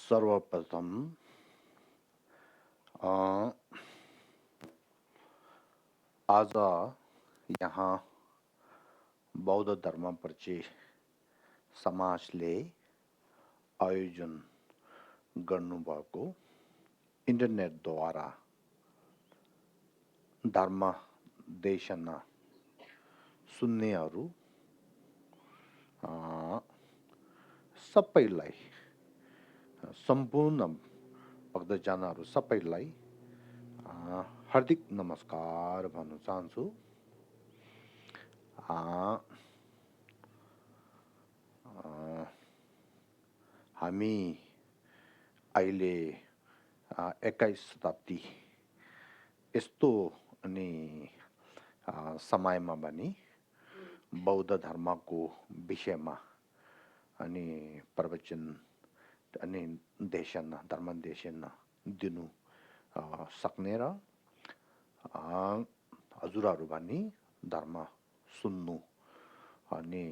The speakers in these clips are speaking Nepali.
सर्वप्रथम अ, आज यहाँ बौद्ध धर्मप्रति समाजले आयोजन गर्नुभएको इन्टरनेटद्वारा धर्म देशना सुन्नेहरू अ, सबैलाई सम्पूर्ण भक्तजनहरू सबैलाई हार्दिक नमस्कार भन्न चाहन्छु। अ, अ, हामी अहिले 21 शताब्दी यस्तो अनि समयमा पनि बौद्ध धर्मको विषयमा अनि प्रवचन अनि देशन धर्म देशन दिनु सक्ने र हजुरहरू पनि धर्म सुन्नु अनि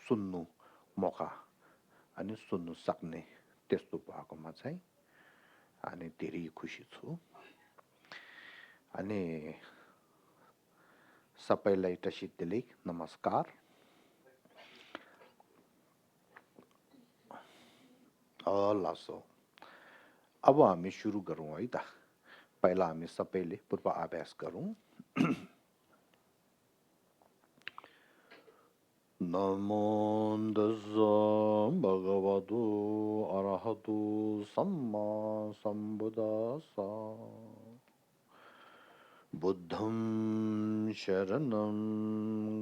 सुन्नु मौका अनि सुन्नु सक्ने त्यस्तो भएकोमा चाहिँ अनि धेरै खुसी छु। अनि सबैलाई टसितले नमस्कार। लासो अब हामी सुरु गरौँ है त। पहिला हामी सबैले पूर्व अभ्यास गरौँ। नमो तस्सा भगवतो अरहतो सम्मा सम्बुद्धास्सा। बुद्धं शरणं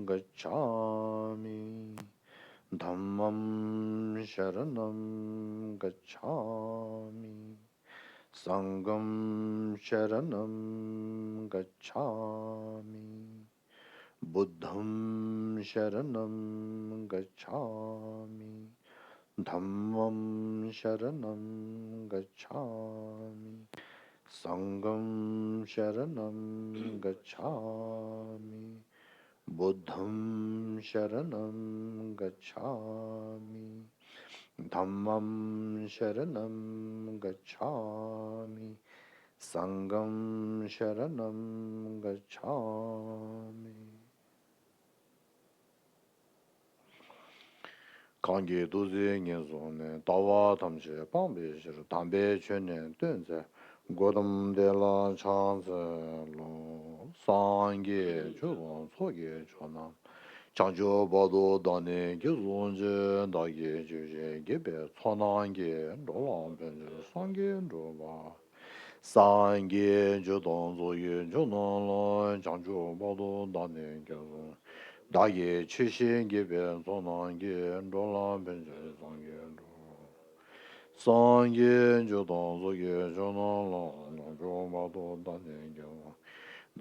गच्छामि धम्मं शरणं गच्छामि संघं शरणं गच्छामि बुद्धं शरणं गच्छामि धम्मं शरणं गच्छामि संघं शरणं गच्छामि बुद्धं शरणं गच्छामि धम्मं शरणं गच्छामि संघं शरणं गच्छामि। 강계 도저행에서는 다와 담시 방배시를 담배 전에 된제 고dom데라 찬스로 상계 주고 소개 전화 장조 보도 단에 교존제 나게 주제 개배 천안계 로랑변 상계 로바 상계 주동조유 주노로 장조 보도 단에 교존 다예 최신 개변 선왕계 로란 변제 상계 상계 조동조유 전원로 조마도 단행교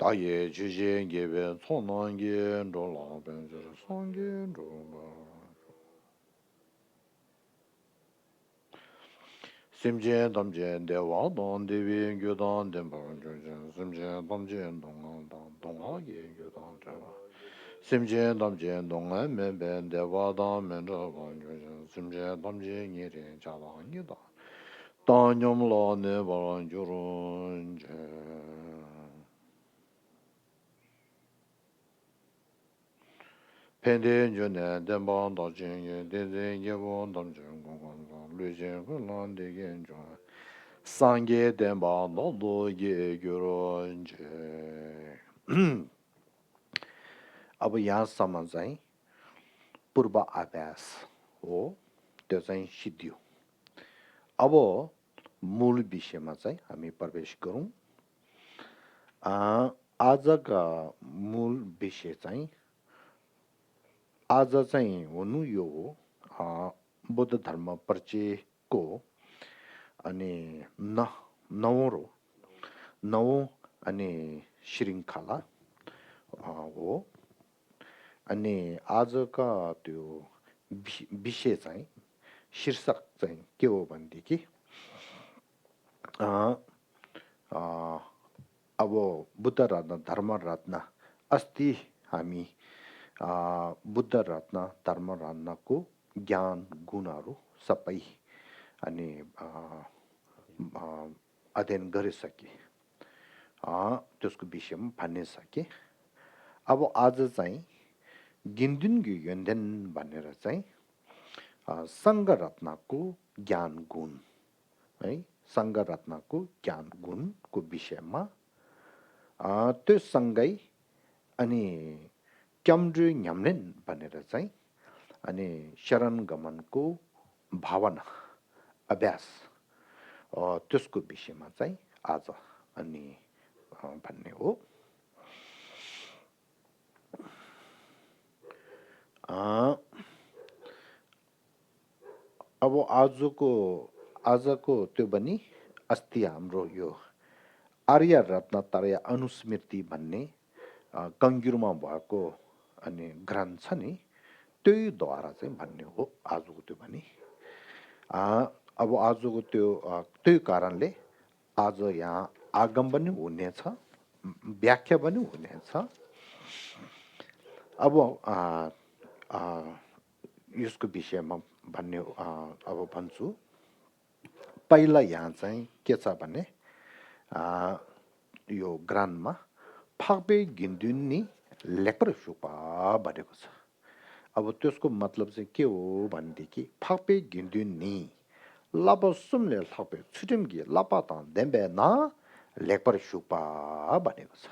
다예 최신 개변 선왕계 로란 변제 상계 로마 심제 담제 대화동 대비 교단 dempa 심제 담제 동하게 교단 심제 담제 동아 매변 대화동 면적원 심제 담제 일이 자랑이다 단념로네 바란주run제 펜데전에 dempa 다진예 대대예본 담제 공간과 류제군란 대견조 상계 dempa 노도예 교론제 अब यहाँ सम्म चाहिँ पूर्व अभ्यास हो त्यो चाहिँ सिद्धियो। अब मूल विषयमा चाहिँ हामी प्रवेश गरौँ। आजका मूल विषय चाहिँ आज चाहिँ हुनु यो हो बुद्ध धर्म परिचयको अनि नवौं अनि श्रृङ्खला हो। अनि आजका त्यो विषय चाहिँ शीर्षक चाहिँ के हो भनेदेखि अब बुद्ध रत्न धर्म रत्न अस्ति हामी बुद्ध रत्न धर्म रत्नको ज्ञान गुणहरू सबै अनि अध्ययन गरिसके, त्यसको विषयमा भन्ने सके। अब आज चाहिँ गिन्जुन्गु योन्देन भनेर चाहिँ सङ्घरत्नको ज्ञान गुण है, सङ्घरत्नको ज्ञान गुणको विषयमा त्यो सँगै अनि क्याम्ड्रु न्याम्लेन भनेर चाहिँ अनि शरण गमनको भावना अभ्यास त्यसको विषयमा चाहिँ आज अनि भन्ने हो। अब आजको त्यो पनि अस्ति हाम्रो यो आर्य रत्न तरय अनुस्मृति भन्ने कङ्ग्युरमा भएको अनि ग्रन्थ छ नि, त्यहीद्वारा चाहिँ भन्ने हो आजको त्यो पनि। अब आजको त्यो कारणले आज यहाँ आगम पनि हुनेछ, व्याख्या पनि हुनेछ। अब यसको विषयमा भन्ने अब भन्छु। पहिला यहाँ चाहिँ के छ भने यो ग्रान्डमा फाक्बे गिन्जुन्नी लेपर सुपा भनेको छ। अब त्यसको मतलब चाहिँ के हो भनेदेखि फाक्बे गिन्जुन्नी लापा सुमले फाक्बे छुटिमगी लापा त देम्बे न लेपर सुपा भनेको छ।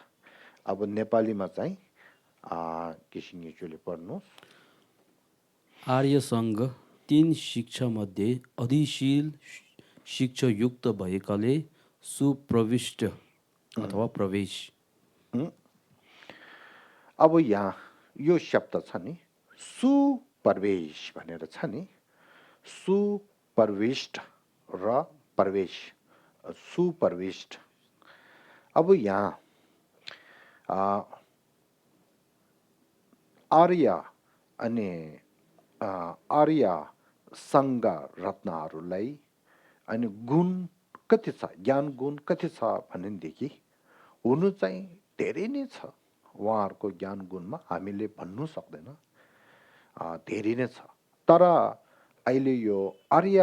अब नेपालीमा चाहिँ किसिङचुले पढ्नुहोस्। आर्य सङ्घ 3 शिक्षामध्ये अधिशील शिक्षायुक्त भएकाले सुप्रविष्ट अथवा प्रवेश। अब यहाँ यो शब्द छ नि सुप्रवेश भनेर छ नि, सुप्रविष्ट र प्रवेश, सुप्रविष्ट। अब यहाँ आर्य अनि आर्य सङ्घ रत्नहरूलाई अनि गुण कति छ, ज्ञान गुण कति छ भनेदेखि हुनु चाहिँ धेरै नै छ। उहाँहरूको ज्ञान गुणमा हामीले भन्नु सक्दैन, धेरै नै छ। तर अहिले यो आर्य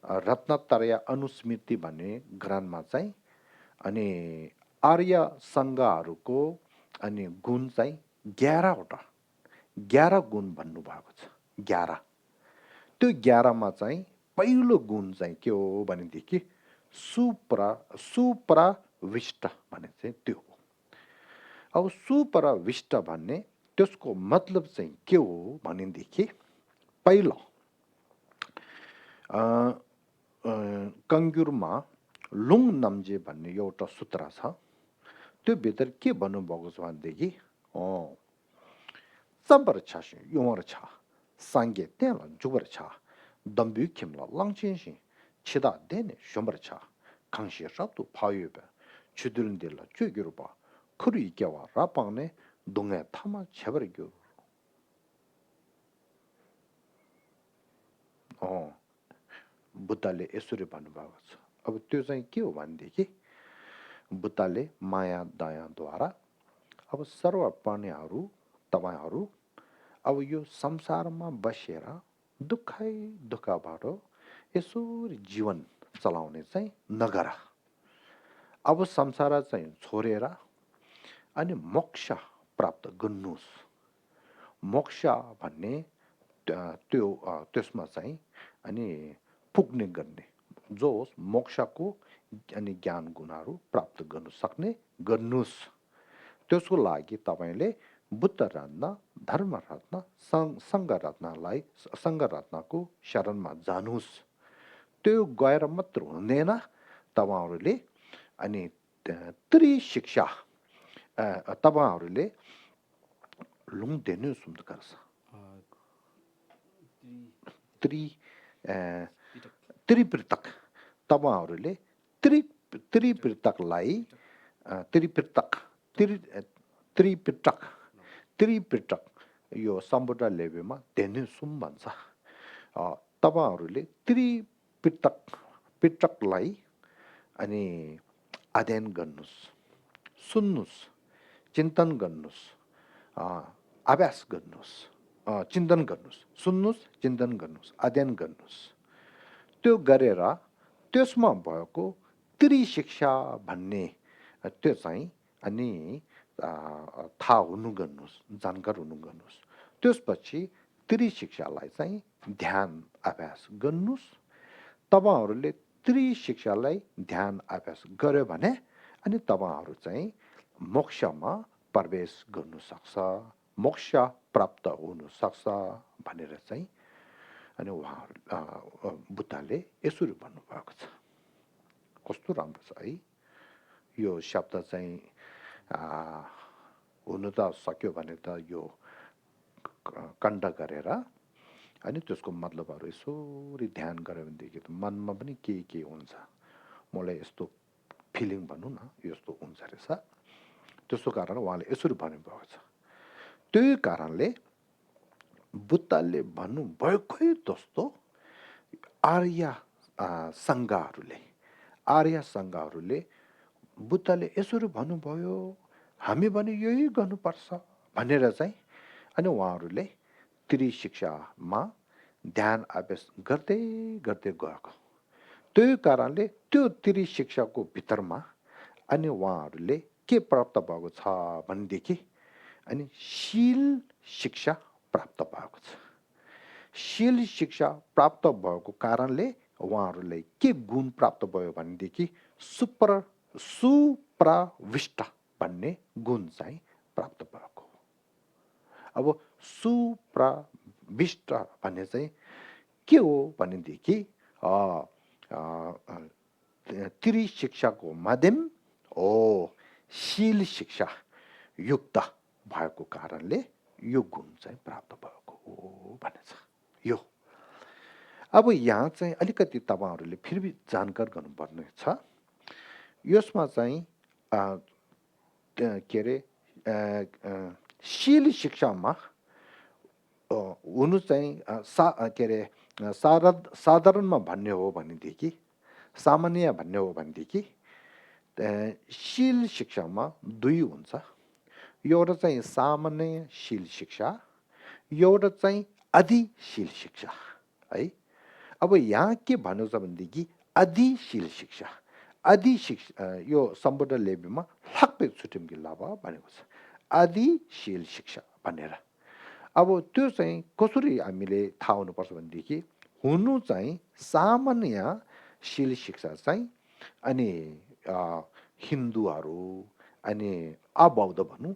रत्नत्रय अनुस्मृति भन्ने ग्रन्थमा चाहिँ अनि आर्य सङ्घहरूको अनि गुण चाहिँ 11 गुण भन्नुभएको छ। 11 त्यो 11मा चाहिँ पहिलो गुण चाहिँ के हो भनेदेखि सुप्रविष्ट भन्ने चाहिँ त्यो हो। अब सुप्रविष्ट भन्ने त्यसको मतलब चाहिँ के हो भनेदेखि पहिलो कङ्ग्युरमा लुङ नम्जे भन्ने एउटा सूत्र छ। त्यो भित्र के भन्नुभएको छ भनेदेखि चम्बर छ युमर छ साङ्गे त्यहाँ जुबर छ दम्बु खिम्ला लङचेसी छिदा देने शुमर छ खङ्सी रातु फायुब छुदुरुन्देला चुगिरुपा खुरी केवा रापाउने दुङ्गे थामा छेबर ग्यो। बुद्धले यसरी भन्नुभएको छ। अब त्यो चाहिँ के हो भनेदेखि बुद्धले माया दयाद्वारा अब सर्व प्राणीहरू तपाईहरू अब यो संसारमा बसेर दुःखै दुःखबाट यसरी जीवन चलाउने चाहिँ नगर। अब संसार चाहिँ छोडेर अनि मोक्ष प्राप्त गर्नुहोस्। मोक्ष भन्ने त्यसमा चाहिँ अनि पुग्ने गर्ने जो होस् मोक्षको अनि ज्ञान गुणहरू प्राप्त गर्न सक्ने गर्नुहोस्। त्यसको लागि तपाईँले बुद्ध रत्न, धर्म रत्न, सङ्घ रत्नलाई सङ्घ रत्नको शरणमा जानुहोस्। त्यो गएर मात्र हुँदैन, तपाईँहरूले अनि त्रिशिक्षा तपाईँहरूले लुङ दिनु सुन्नु गर्छ। त्रिपिटक तपाईँहरूले त्रिपिटकलाई त्रिपिटक यो सम्पूर्ण लेभेलमा धेनुसुम भन्छ। तपाईँहरूले पिटकलाई अनि अध्ययन गर्नुहोस्, सुन्नुहोस्, चिन्तन गर्नुहोस्, अभ्यास गर्नुहोस्, चिन्तन गर्नुहोस्, सुन्नुहोस्, चिन्तन गर्नुहोस्, अध्ययन गर्नुहोस्। त्यो गरेर त्यसमा भएको त्रिशिक्षा भन्ने त्यो चाहिँ अनि थाहा हुनु गर्नुहोस्, जानकार हुनु गर्नुहोस्। त्यसपछि त्रिशिक्षालाई चाहिँ ध्यान अभ्यास गर्नुहोस्। तपाईँहरूले त्रिशिक्षालाई ध्यान अभ्यास गर्यो भने अनि तपाईँहरू चाहिँ मोक्षमा प्रवेश गर्नु सक्छ, मोक्ष प्राप्त हुनु सक्छ भनेर चाहिँ अनि उहाँहरू बुद्धले यसरी भन्नुभएको छ। कस्तो राम्रो छ है यो शब्द चाहिँ। हुनु त सक्यो भने त यो कण्ठ गरेर अनि त्यसको मतलबहरू यसरी ध्यान गऱ्यो भनेदेखि त मनमा पनि के हुन्छ, मलाई यस्तो फिलिङ भनौँ न यस्तो हुन्छ रहेछ। त्यसो कारण उहाँले यसरी भन्नुभएको छ। त्यही कारणले बुद्धले भन्नुभएकै जस्तो आर्य सङ्घहरूले बुद्धले यसरी भन्नुभयो, हामी पनि यही गर्नुपर्छ भनेर चाहिँ अनि उहाँहरूले त्रिशिक्षामा ध्यान अभ्यास गर्दै गर्दै गएको। त्यही कारणले त्यो त्रिशिक्षाको भित्रमा अनि उहाँहरूले के प्राप्त भएको छ भनेदेखि अनि शील शिक्षा प्राप्त भएको छ। शील शिक्षा प्राप्त भएको कारणले उहाँहरूलाई के गुण प्राप्त भयो भनेदेखि सुप्रविष्ट भन्ने गुण चाहिँ प्राप्त भएको। अब सुप्रविष्ट भन्ने चाहिँ के हो भनेदेखि त्रिशिक्षाको माध्यम हो शील शिक्षा युक्त भएको कारणले यो गुण चाहिँ प्राप्त भएको हो भनेछ यो। अब यहाँ चाहिँ अलिकति तपाईँहरूले फेरि जानकार गर्नुपर्ने छ। यसमा चाहिँ के अरे शील शिक्षामा हुनु चाहिँ के अरे साधारणमा भन्ने हो भनेदेखि, सामान्य भन्ने हो भनेदेखि शील शिक्षामा दुई हुन्छ। एउटा चाहिँ सामान्य शील शिक्षा, एउटा चाहिँ अधिशील शिक्षा है। अब यहाँ के भन्नु छ भनेदेखि अधिशील शिक्षा, यो सम्पूर्ण लेबीमा ठ्याक्कै छुट्याउँ गिल्ला भनेको छ अधिशील शिक्षा भनेर। अब त्यो चाहिँ कसरी हामीले थाहा हुनुपर्छ भनेदेखि हुनु चाहिँ सामान्य शील शिक्षा चाहिँ अनि हिन्दूहरू अनि अबौद्ध भनौँ,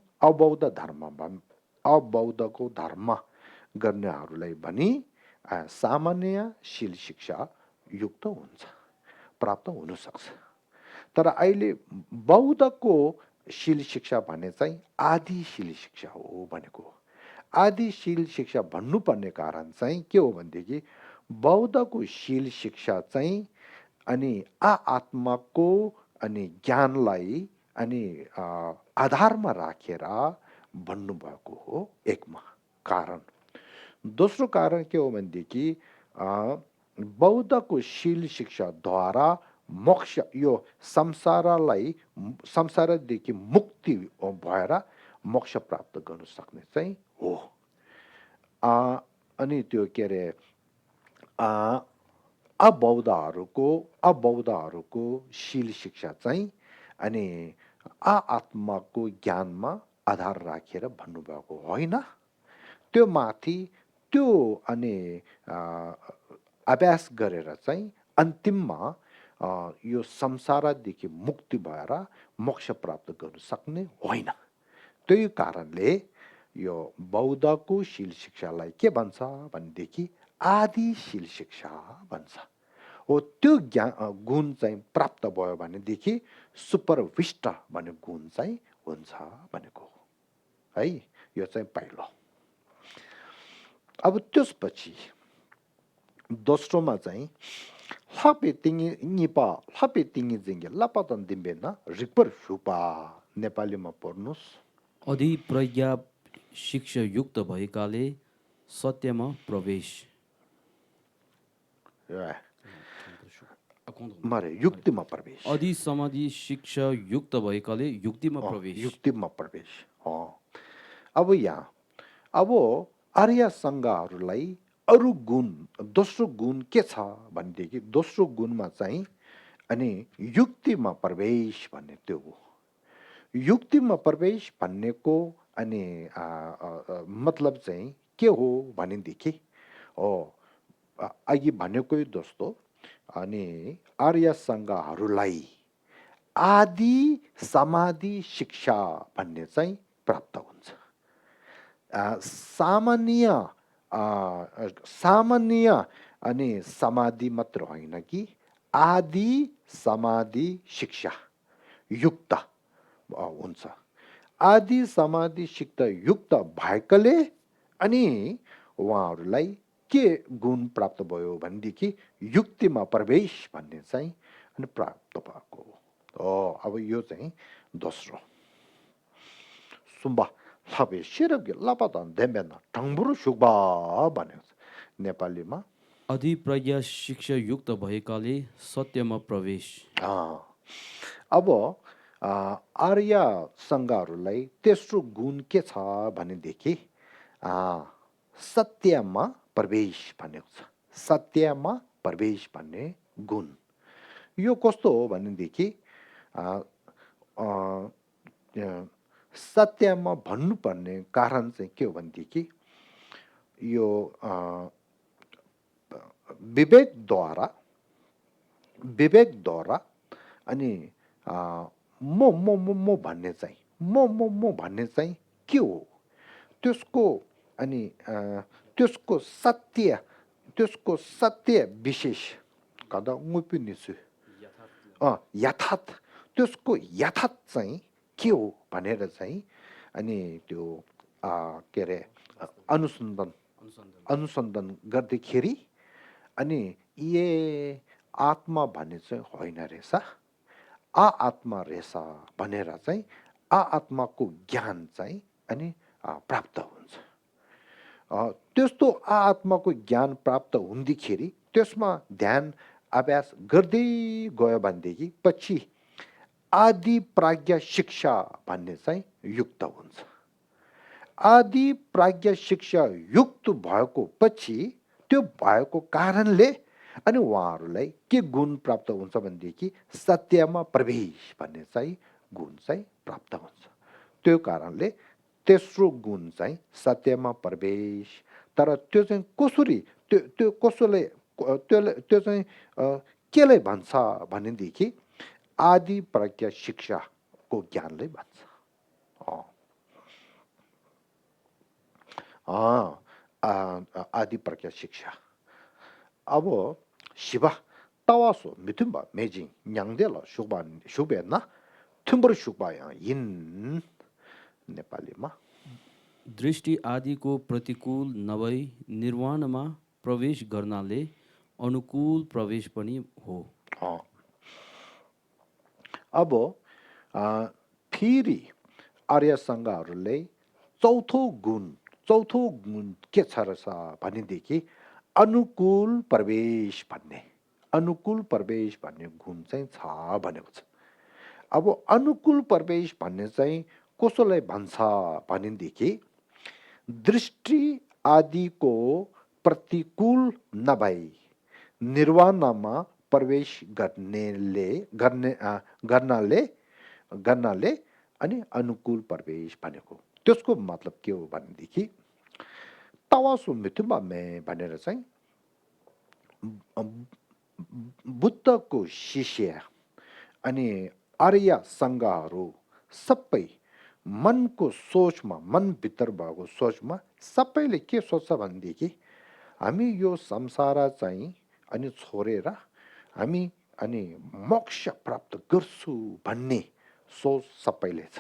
अबौद्धको धर्म गर्नेहरूलाई पनि सामान्य शील शिक्षा युक्त हुन्छ, प्राप्त हुन सक्छ। तर अहिले बौद्धको शील शिक्षा भने चाहिँ आदिशील शिक्षा हो भनेको। आदिशील शिक्षा भन्नुपर्ने कारण चाहिँ के हो भनेदेखि बौद्धको शील शिक्षा चाहिँ अनि आत्माको अनि ज्ञानलाई अनि आधारमा राखेर भन्नुभएको हो एकमा कारण। दोस्रो कारण के हो भनेदेखि बौद्धको शील शिक्षाद्वारा मोक्ष यो संसारदेखि मुक्ति भएर मोक्ष प्राप्त गर्न सक्ने चाहिँ हो। अनि त्यो के अरे अबौद्धहरूको शील शिक्षा चाहिँ अनि आत्माको ज्ञानमा आधार राखेर भन्नुभएको होइन। त्यो माथि त्यो अनि अभ्यास गरेर चाहिँ अन्तिममा यो संसारदेखि मुक्ति भएर मोक्ष प्राप्त गर्न सक्ने होइन। त्यही कारणले यो बौद्धको शील शिक्षालाई के भन्छ भनेदेखि आदिशील शिक्षा भन्छ। हो त्यो गुण चाहिँ प्राप्त भयो भनेदेखि सुपरविष्ट भन्ने गुण चाहिँ हुन्छ भनेको है। यो चाहिँ पहिलो। अब त्यसपछि दोस्रोमा चाहिँ लापे तिङी जिङ्गे लापातन दिम्बेन रिक्पर फुपा नेपालीमा पढ्नुहोस्। अधिप्रज्ञा शिक्षा युक्त भएकाले सत्यमा प्रवेश। मारे युक्तिमा प्रवेश। अधि समाधि शिक्षा युक्त भएकाले युक्तिमा प्रवेश। युक्तिमा प्रवेश। अब यहाँ अब आर्य सङ्घहरूलाई अरू गुण दोस्रो गुण के छ भनेदेखि दोस्रो गुणमा चाहिँ अनि युक्तिमा प्रवेश भन्ने त्यो हो। युक्तिमा प्रवेश भन्नेको अनि मतलब चाहिँ के हो भनेदेखि हो अघि भनेकै जस्तो अनि आर्य सङ्घहरूलाई आदि समाधि शिक्षा भन्ने चाहिँ प्राप्त हुन्छ। सामान्य सामान्य अनि समाधि मात्र होइन कि आदि समाधि शिक्षा युक्त हुन्छ। आदि समाधि शिक्षा युक्त भएकाले अनि उहाँहरूलाई के गुण प्राप्त भयो भनेदेखि युक्तिमा प्रवेश भन्ने चाहिँ अनि प्राप्त भएको हो। अब यो चाहिँ दोस्रो सुम्बा लाबे सिरगे लापातान देम्बेन ठङबुरु सुक्बा भनेको छ नेपालीमा। अधिप्रज्ञा शिक्षा युक्त भएकाले सत्यमा प्रवेश। अब आर्य सङ्घहरूलाई तेस्रो गुण के छ भनेदेखि सत्यमा प्रवेश भनेको छ। सत्यमा प्रवेश भन्ने गुण यो कस्तो हो भनेदेखि सत्यमा भन्नुपर्ने कारण चाहिँ के हो भनेदेखि यो विवेकद्वारा विवेकद्वारा अनि म भन्ने चाहिँ म भन्ने चाहिँ के हो त्यसको अनि त्यसको सत्य विशेष कदा पिनिछु यथार्थ त्यसको यथार्थ चाहिँ के हो भनेर चाहिँ अनि त्यो के अरे अनुसन्धान अनुसन्धान गर्दाखेरि अनि ए आत्मा भन्ने चाहिँ होइन रहेछ आत्मा रहेछ भनेर चाहिँ आत्माको ज्ञान चाहिँ अनि प्राप्त हुन्छ। त्यस्तो आत्माको ज्ञान प्राप्त हुँदाखेरि त्यसमा ध्यान अभ्यास गर्दै गयो भनेदेखि पछि आदि प्राज्ञा शिक्षा भन्ने चाहिँ युक्त हुन्छ। आदि प्राज्ञा शिक्षा युक्त भएको पछि त्यो भएको कारणले अनि उहाँहरूलाई के गुण प्राप्त हुन्छ भनेदेखि सत्यमा प्रवेश भन्ने चाहिँ गुण चाहिँ प्राप्त हुन्छ। त्यो कारणले तेस्रो गुण चाहिँ सत्यमा प्रवेश। तर त्यो चाहिँ कसरी त्यो कसले त्यो चाहिँ केलाई भन्छ भनेदेखि आदि प्रज्ञा शिक्षाको ज्ञानले भन्छ। आदि प्रज्ञा शिक्षा अब शिवा तवासो मिथुम्बा मेजिङ न्याङ्देला सुबेना थुम्बर सुबाया यिन नेपालीमा दृष्टि आदिको प्रतिकूल नभई निर्वाणमा प्रवेश गर्नाले अनुकूल प्रवेश पनि हो। अब फेरि आर्य सङ्घहरूले चौथो गुण के छ रहेछ भनेदेखि अनुकूल प्रवेश भन्ने गुण चाहिँ छ भनेको छ। अब अनुकूल प्रवेश भन्ने चाहिँ कसैलाई भन्छ भनेदेखि दृष्टि आदिको प्रतिकूल नभई निर्वाणमा प्रवेश गर्नाले अनि अनुकूल प्रवेश भनेको त्यसको मतलब के हो भनेदेखि तवासु मिथुमा मे भनेर चाहिँ बुद्धको शिष्य अनि आर्य सङ्घहरू सबै मनको सोचमा मनभित्र भएको सोचमा सबैले के सोच्छ भनेदेखि हामी यो संसार चाहिँ अनि छोडेर हामी अनि मोक्ष प्राप्त गर्छु भन्ने सोच सबैले छ।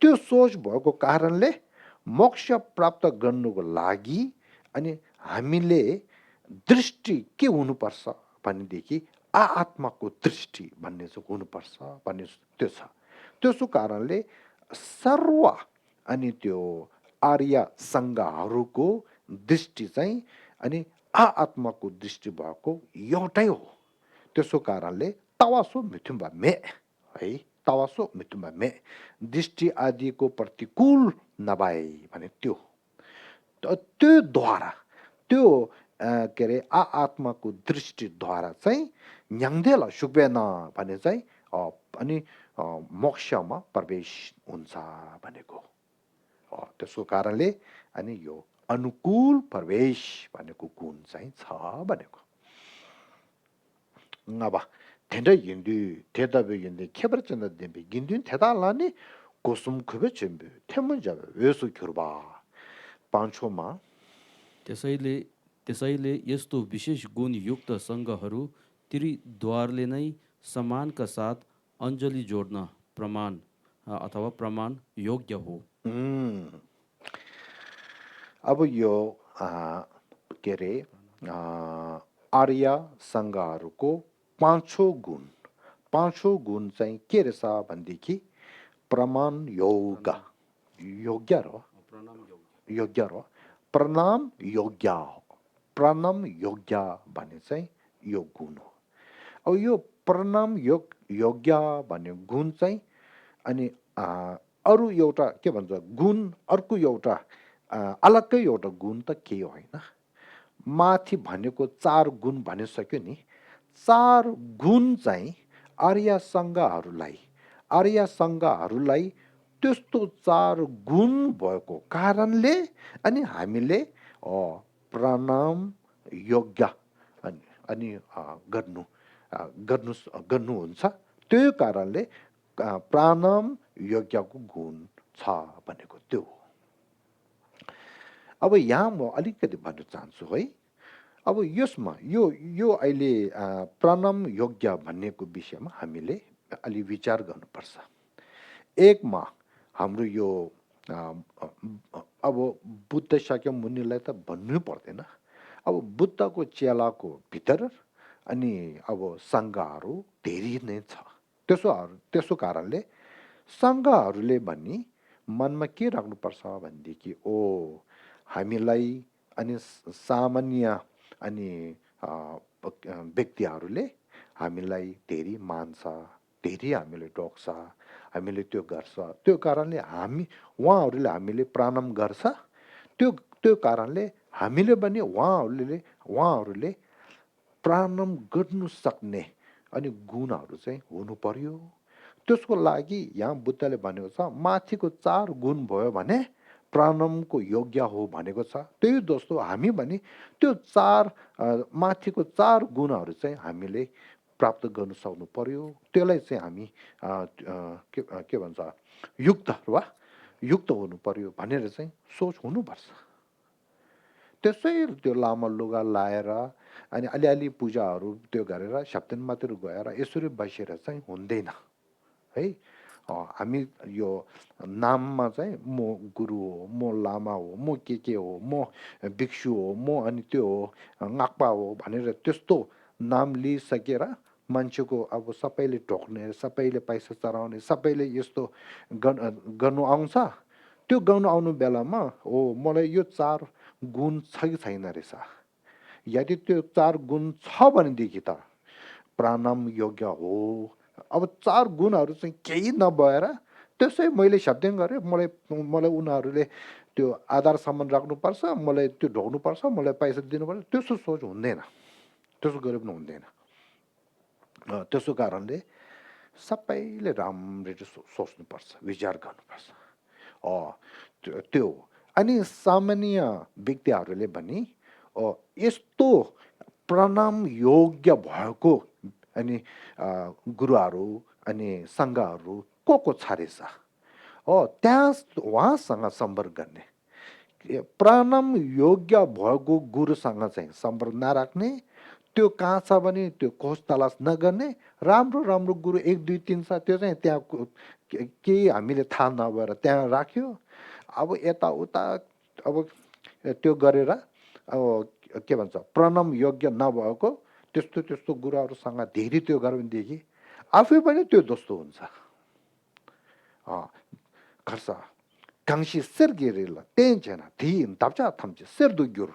त्यो सोच भएको कारणले मोक्ष प्राप्त गर्नुको लागि अनि हामीले दृष्टि के हुनुपर्छ भनेदेखि आत्माको दृष्टि भन्ने चाहिँ हुनुपर्छ भन्ने त्यो छ। त्यसो कारणले सर्व अनि त्यो आर्य सङ्घहरूको दृष्टि चाहिँ अनि आत्माको दृष्टि भएको एउटै हो। त्यसो कारणले तवासो मिथुम्बा मे है तवासो मिथुम्बा मे दृष्टि आदिको प्रतिकूल नभए भने त्यो त्यो के अरे आत्माको दृष्टिद्वारा चाहिँ न्याङ्देला सुक्वेन भने चाहिँ अनि मोक्षमा प्रवेश हुन्छ भनेको त्यसको कारणले अनि यो अनुकूल प्रवेश भनेको गुण चाहिँ छ भनेको अब 텐데 인디 대답에 인디 케버chân 데비 긴딘 대달라니 고숨 그베 준비 태문자 왜서 겨봐 반초마 त्यसैले त्यसैले यस्तो विशेष गुण युक्त सङ्घहरू त्रिद्वारले नै सम्मानका साथ अञ्जली जोड्न प्रमाण अथवा प्रमाण योग्य हो 음 अब यो के अरे आर्य सङ्घहरूको पाँचौँ गुण चाहिँ के रहेछ भनेदेखि प्रमाण योग्य र योग्य र प्रणाम योग्य भन्ने चाहिँ यो गुण हो अब यो प्रणाम योग्य भन्ने गुण चाहिँ अनि अरू एउटा के भन्छ गुण अर्को एउटा अलग्गै एउटा गुण त के होइन माथि भनेको 4 गुण भनिसक्यो नि 4 गुण चाहिँ आर्य सङ्घहरूलाई त्यस्तो 4 गुण भएको कारणले अनि हामीले प्रणाम योग्य अनि गर्नुहुन्छ त्यो कारणले प्रणाम योग्यको गुण छ भनेको त्यो अब यहाँ म अलिकति भन्न चाहन्छु है अब यसमा यो अहिले प्रणाम योग्य भन्नेको विषयमा हामीले अलि विचार गर्नुपर्छ एकमा हाम्रो यो अब बुद्ध शाक्यमुनिलाई त भन्नु पर्दैन अब बुद्धको चेलाको भित्र अनि अब सङ्घहरू धेरै नै छ त्यसो कारणले सङ्घहरूले पनि मनमा के राख्नुपर्छ भनेदेखि हामीलाई अनि सामान्य अनि व्यक्तिहरूले हामीलाई धेरै मान्छ धेरै हामीले टोक्छ हामीले त्यो गर्छ त्यो कारणले उहाँहरूले हामीले प्रणाम गर्छ त्यो कारणले हामीले पनि उहाँहरूले प्रणाम गर्नु सक्ने अनि गुणहरू चाहिँ हुनु पर्यो त्यसको लागि यहाँ बुद्धले भनेको छ माथिको 4 गुण भयो भने प्रणामको योग्य हो भनेको छ त्यही दोस्तो हामी पनि त्यो 4 माथिको 4 गुणहरू चाहिँ हामीले प्राप्त गर्न सक्नु पर्यो त्यसलाई चाहिँ हामी के भन्छ युक्त हुनु पर्यो भनेर चाहिँ सोच हुनुपर्छ त्यसै त्यो लामा लुगा लाएर अनि अलिअलि पूजाहरू त्यो गरेर सप्तन मात्र गएर यसरी बसेर चाहिँ हुँदैन है हामी यो नाममा चाहिँ म गुरु हो म लामा हो म के हो म भिक्षु हो म अनि त्यो हो नाक्पा हो भनेर त्यस्तो नाम लिइसकेर मान्छेको अब सबैले ढोक्ने सबैले पैसा चढाउने सबैले यस्तो गर्नु आउँछ त्यो गर्नु आउनु बेलामा मलाई यो 4 गुण छ कि छैन रहेछ यदि त्यो 4 गुण छ भनेदेखि त प्रणाम योग्य हो अब 4 गुणहरू चाहिँ केही नभएर त्यसै मैले शब्दन गरेँ मलाई उनीहरूले त्यो आधारसम्म राख्नुपर्छ मलाई त्यो ढोक्नुपर्छ मलाई पैसा दिनुपर्छ त्यसो सोच हुँदैन त्यसो गरे पनि हुँदैन त्यसो कारणले सबैले राम्ररी सोच्नुपर्छ विचार गर्नुपर्छ त्यो अनि सामान्य व्यक्तिहरूले पनि यस्तो प्रणाम योग्य भएको अनि गुरुहरू अनि सङ्घहरू को छारेछ त्यहाँ उहाँसँग सम्पर्क गर्ने प्रणाम योग्य भएको गुरुसँग चाहिँ सम्पर्क नराख्ने त्यो कहाँ छ भने त्यो खोज तलास नगर्ने राम्रो गुरु 1 2 3 छ त्यो चाहिँ त्यहाँ केही हामीले थाहा नभएर त्यहाँ राख्यो अब यताउता अब त्यो गरेर अब के भन्छ प्रणाम योग्य नभएको त्यस्तो गुरुहरूसँग धेरै त्यो गर्यो भनेदेखि आफै पनि त्यो जस्तो हुन्छ खर्च 강시 सर्गिरिला 땡잖아 디 답자 탐지 सर्दुgyur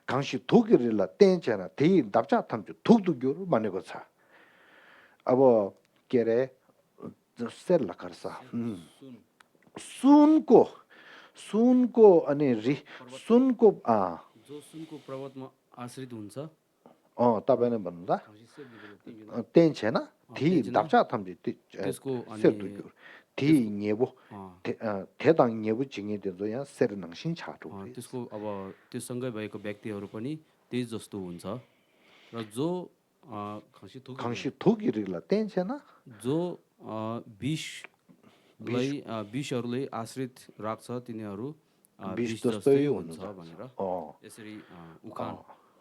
강시 독이리라 땡잖아 디 답자 탐지 독두gyur भनेको छ अब के रे सर्ला खर्च सुनको अनि सुनको जो सुनको पर्वतमा आश्रित हुन्छ तपाईँले भन्दा खसी सेप दिएको तिन त्यही छैन थी त्यही छैन दाचा थम्जी त्यसको अनि सेतुक्युर थी त्यसको न्येबो अँ, थेदाङ न्येबो जिङे त्यो यहाँ सेर नङसिन छाटु त्यसको अब त्योसँगै भएको व्यक्तिहरू पनि त्यही जस्तो हुन्छ र जो खसी थुकी खंसी थुकिरिला त्यही छैन जो विषलाई बिस विषहरूले आश्रित राख्छ तिनीहरू बिस विष जस्तै जस्तै हुनु हुन्छ जान्छ भनेर यसरी उखान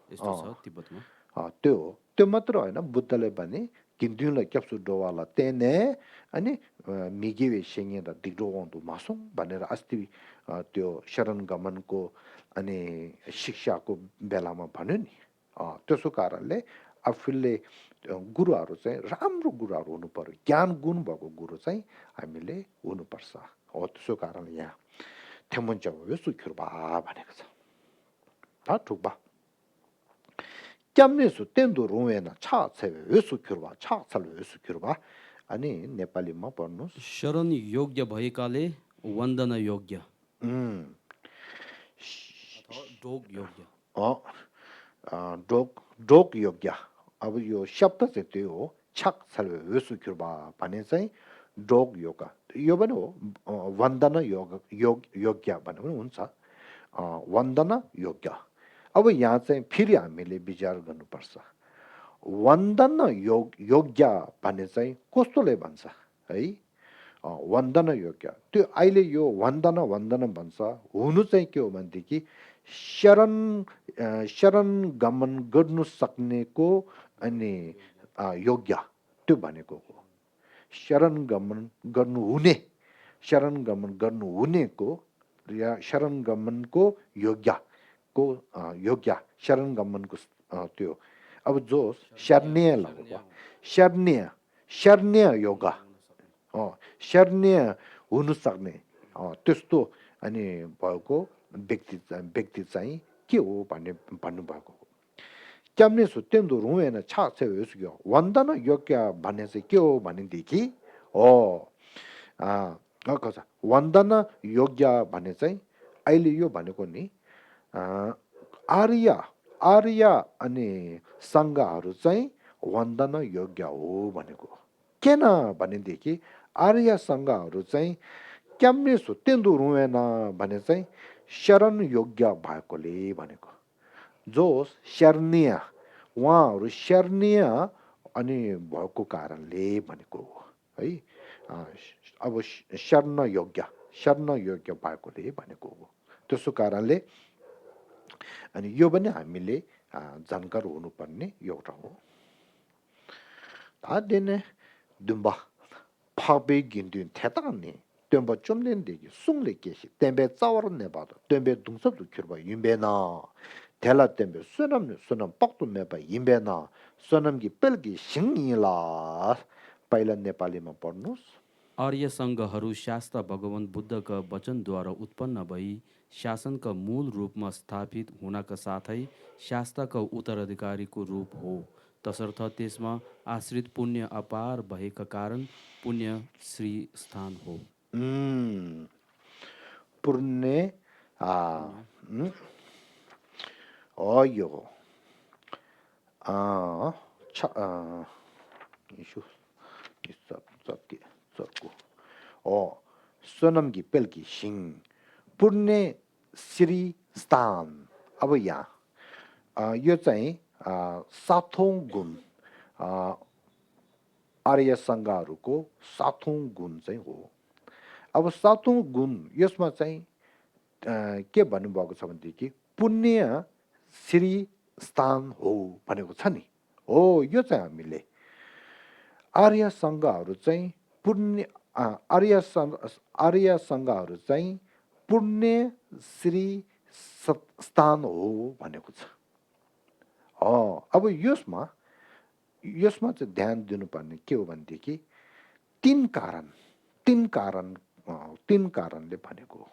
यस्तो छ तिब्बतमा त्यो मात्र होइन बुद्धले भने किन्दिउलाई क्याप्सु डोवाला तेने अनि मिगिवे सेङ्गे र दिग्रो आउँदो मासौँ भनेर अस्ति त्यो शरण गमनको अनि शिक्षाको बेलामा भन्यो नि त्यसो कारणले आफूले गुरुहरू चाहिँ राम्रो गुरुहरू हुनु पर्यो ज्ञान गुण भएको गुरु चाहिँ हामीले हुनुपर्छ हो त्यसो कारणले यहाँ थेमुन्च्या सुखिर्बा भनेको छ ठुक बा च्याम्नेसु तेन्दो रुवेन छा छेवे वेसु खिर्बा छा छल वेसु खिर्बा अनि नेपालीमा पढ्नुहोस् शरण योग्य भएकाले वन्दन योग्य अथवा ढोग योग्य डोक योग्य अब यो शब्द चाहिँ त्यो हो छक छल वेसु खिर्बा भने चाहिँ डोग योगा यो पनि हो वन्दन योग्य भने पनि हुन्छ वन्दन योग्य अब यहाँ चाहिँ फेरि हामीले विचार गर्नुपर्छ वन्दन योग्य भने चाहिँ कस्तोले भन्छ है वन्दन योग्य त्यो अहिले यो वन्दन भन्छ हुनु चाहिँ के हो भनेदेखि शरण गमन गर्नु सक्नेको अनि योग्य त्यो भनेको हो शरण गमन गर्नु हुनेको या शरण गमनको योग्य शरण गमनको त्यो अब जो शरणीय लगेको शरणीय योगा शरणीय हुनु सक्ने त्यस्तो अनि भएको व्यक्ति चाहिँ के हो भन्ने भन्नुभएको हो क्याम्ने सुत्यन्दो रुएन छा छेउ वन्दन योग्य भन्ने चाहिँ के हो भनेदेखि वन्दन योग्य भन्ने चाहिँ अहिले यो भनेको नि आर्य अनि सङ्घहरू चाहिँ वन्दन योग्य हो भनेको किन भनेदेखि आर्य सङ्घहरू चाहिँ क्याम्ने सुत्यन्दो रुएन भने चाहिँ शरण योग्य भएकोले भनेको जो शरणीय उहाँहरू शरणीय अनि भएको कारणले भनेको हो है अब शरण योग्य भएकोले भनेको हो त्यसो कारणले अनि यो पनि हामीले जानकार हुनुपर्ने एउटा हो तादेने दुम्बा फाबे गिन्दिन थेताने त्योम्बा चुम्लेन देखि सुङले केसी तेम्बे चावर नेबाद तेम्बे दुङसब दुखिरबा युम्बेना थेला तेम्बे सुनम पक्तु नेबा युम्बेना सुनमकी पेलकी सिङिला पहिला नेपालीमा पढ्नुहोस् आर्य सङ्घहरू शास्त्र भगवान बुद्धका वचनद्वारा उत्पन्न भई शासनका मूल रूपमा स्थापित हुनका साथै शास्त्रका उत्तराधिकारीको रूप हो तसर्थ त्यसमा आश्रित पुण्य अपार भएका कारण पुण्य श्री स्थान हो पुण्य यो सोनमकी पेलकी सिंह पुण्य श्री स्थान अब यहाँ यो चाहिँ सातौं गुण आर्य सङ्घहरूको सातौं गुण चाहिँ हो अब सातौं गुण यसमा चाहिँ के भन्नुभएको छ भनेदेखि पुण्य श्री स्थान हो भनेको छ नि हो यो चाहिँ हामीले आर्य सङ्घहरू चाहिँ पुण्य आर्य सङ्घहरू चाहिँ पुण्य श्री स्थान हो भनेको छ अब यसमा चाहिँ ध्यान दिनुपर्ने के हो भनेदेखि तीन कारणले भनेको हो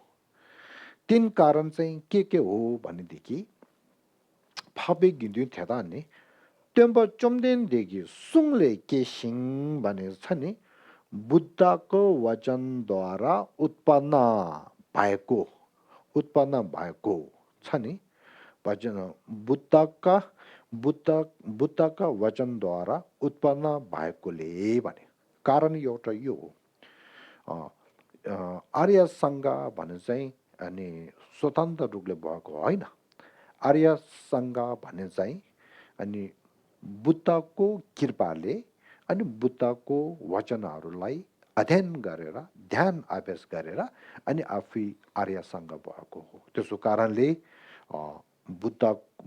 तीन कारण चाहिँ के हो भनेदेखि फाबे गिन्दियो थेदा नि त्योम्बा चुम्देनदेखि सुङले केसिङ भनेको छ नि बुद्धको वचनद्वारा उत्पन्न भएको छ नि वचन बुद्धका बुद्ध बुद्धका वचनद्वारा उत्पन्न भएकोले भने कारण एउटा यो हो। अ, आर्य सङ्घ भने चाहिँ अनि स्वतन्त्र रूपले भएको होइन। आर्य सङ्घ भने चाहिँ अनि बुद्धको कृपाले अनि बुद्धको वचनहरूलाई अध्ययन गरेर ध्यान अभ्यास गरेर अनि आफै आर्य सङ्घ भएको हो। त्यसो कारणले अ, बुद्ध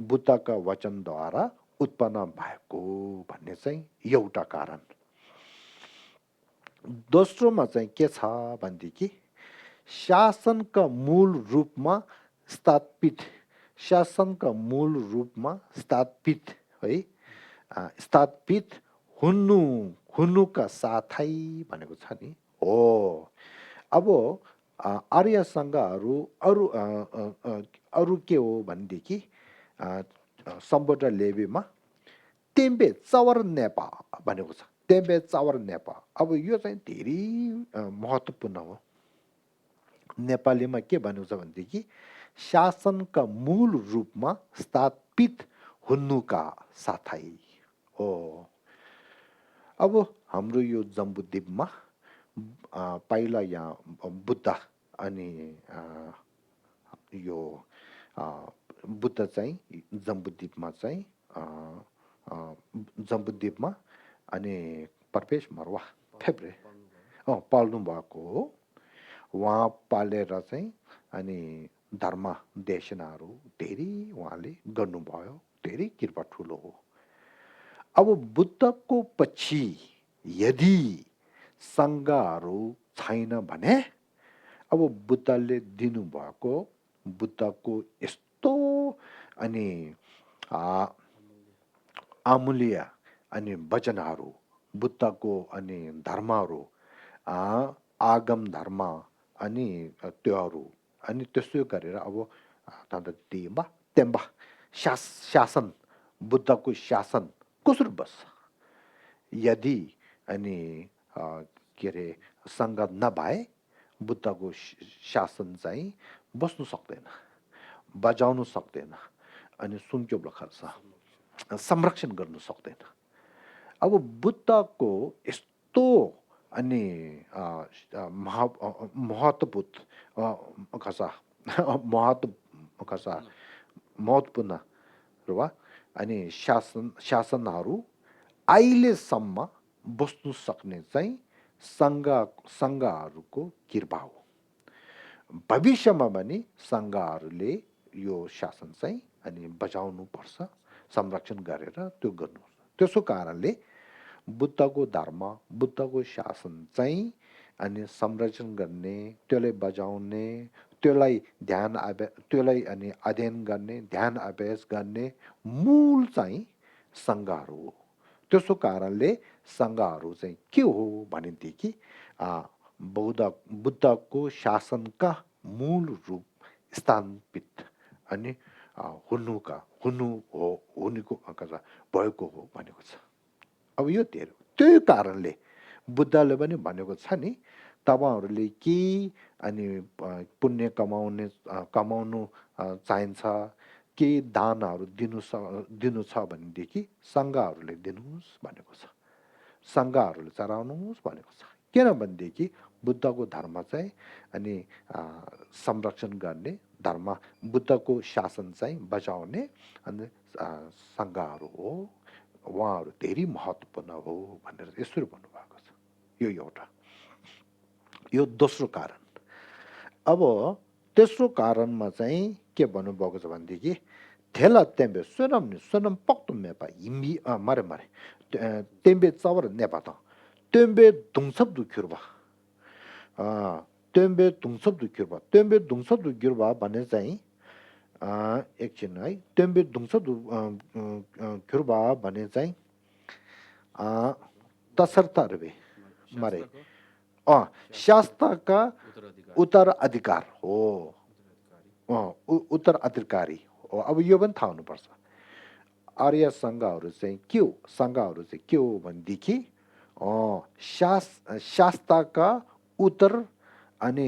बुद्धका वचनद्वारा उत्पन्न भएको भन्ने चाहिँ एउटा कारण। दोस्रोमा चाहिँ के छ भनेदेखि शासनका मूल रूपमा स्थापित शासनका मूल रूपमा स्थापित है स्थापित हुनु हुनुका साथै भनेको छ नि हो। अब आर्य सङ्घहरू अरू के हो भनेदेखि सम्बोध लेबीमा टेम्बे चवर नेपा भनेको छ। टेम्बे चवर नेपा अब यो चाहिँ धेरै महत्त्वपूर्ण हो। नेपालीमा के भनेको छ भनेदेखि शासनका मूल रूपमा स्थापित हुनुका साथै हो। अब हाम्रो यो जम्बूद्वीपमा पहिला यहाँ बुद्ध अनि यो बुद्ध चाहिँ जम्बूद्वीपमा अनि प्रवेश मरवा फेब्रे पाल्नु भएको हो। उहाँ पालेर चाहिँ अनि धर्म देशनाहरू धेरै उहाँले गर्नुभयो। धेरै कृपा ठुलो हो। अब बुद्धको पछि यदि सङ्घहरू छैन भने अब बुद्धले दिनुभएको बुद्धको यस्तो अनि अमूल्य अनि वचनहरू बुद्धको अनि धर्महरू आगम धर्म अनि त्योहरू अनि त्यसो गरेर अब तेम्बा शासन बुद्धको शासन कसरी बस्छ यदि अनि के अरे सङ्घ नभए बुद्धको शासन चाहिँ बस्नु सक्दैन, बजाउनु सक्दैन अनि सुनचोप्लो खर्च संरक्षण गर्नु सक्दैन। अब बुद्धको यस्तो अनि महत्त्वपूर्ण र अनि शासनहरू अहिलेसम्म बस्नु सक्ने चाहिँ सङ्घहरूको कृपा हो। भविष्यमा पनि सङ्घहरूले यो शासन चाहिँ अनि बचाउनु पर्छ, संरक्षण गरेर त्यो गर्नु। त्यसो कारणले बुद्धको धर्म बुद्धको शासन चाहिँ अनि संरक्षण गर्ने, त्यसलाई बचाउने, त्यसलाई अनि अध्ययन गर्ने, ध्यान अभ्यास गर्ने मूल चाहिँ सङ्घहरू हो। त्यसो कारणले सङ्घहरू चाहिँ के हो भनेदेखि बुद्धको शासनका मूल रूप स्थापित अनि भएको हो भनेको छ। अब यो त्यही कारणले बुद्धले पनि भनेको छ नि तपाईँहरूले के अनि पुण्य कमाउनु चाहिन्छ, के दानहरू दिनु छ भनेदेखि सङ्घहरूले दिनुहोस् भनेको छ, सङ्घहरूले चढाउनुहोस् भनेको छ। किनभनेदेखि बुद्धको धर्म चाहिँ अनि संरक्षण गर्ने धर्म बुद्धको शासन चाहिँ बचाउने अनि सङ्घहरू हो, उहाँहरू धेरै महत्त्वपूर्ण हो भनेर यसरी भन्नुभएको छ। यो एउटा, यो दोस्रो कारण। अब तेस्रो कारणमा चाहिँ के भन्नुभएको छ भनेदेखि थेला तेम्बे सोनम पक्तुम नेपा हिम्बी मरे तेम्बे चवर नेपा त तेम्बे दुङसप दुख्युर्बा तेम्बे दुङसप दुख्युर्बा तेम्बे दुङसप दुख्युर्बा भने चाहिँ एकछिन है तेम्बे दुङसप दुख्युर्बा भने चाहिँ तसर्तरबे मरे शास्त्रका उत्तराधिकार हो, उत्तराधिकारी हो। अब यो पनि थाहा हुनुपर्छ आर्य सङ्घहरू चाहिँ के हो। सङ्घहरू चाहिँ के हो भनेदेखि शास्त्रका उत्तर अनि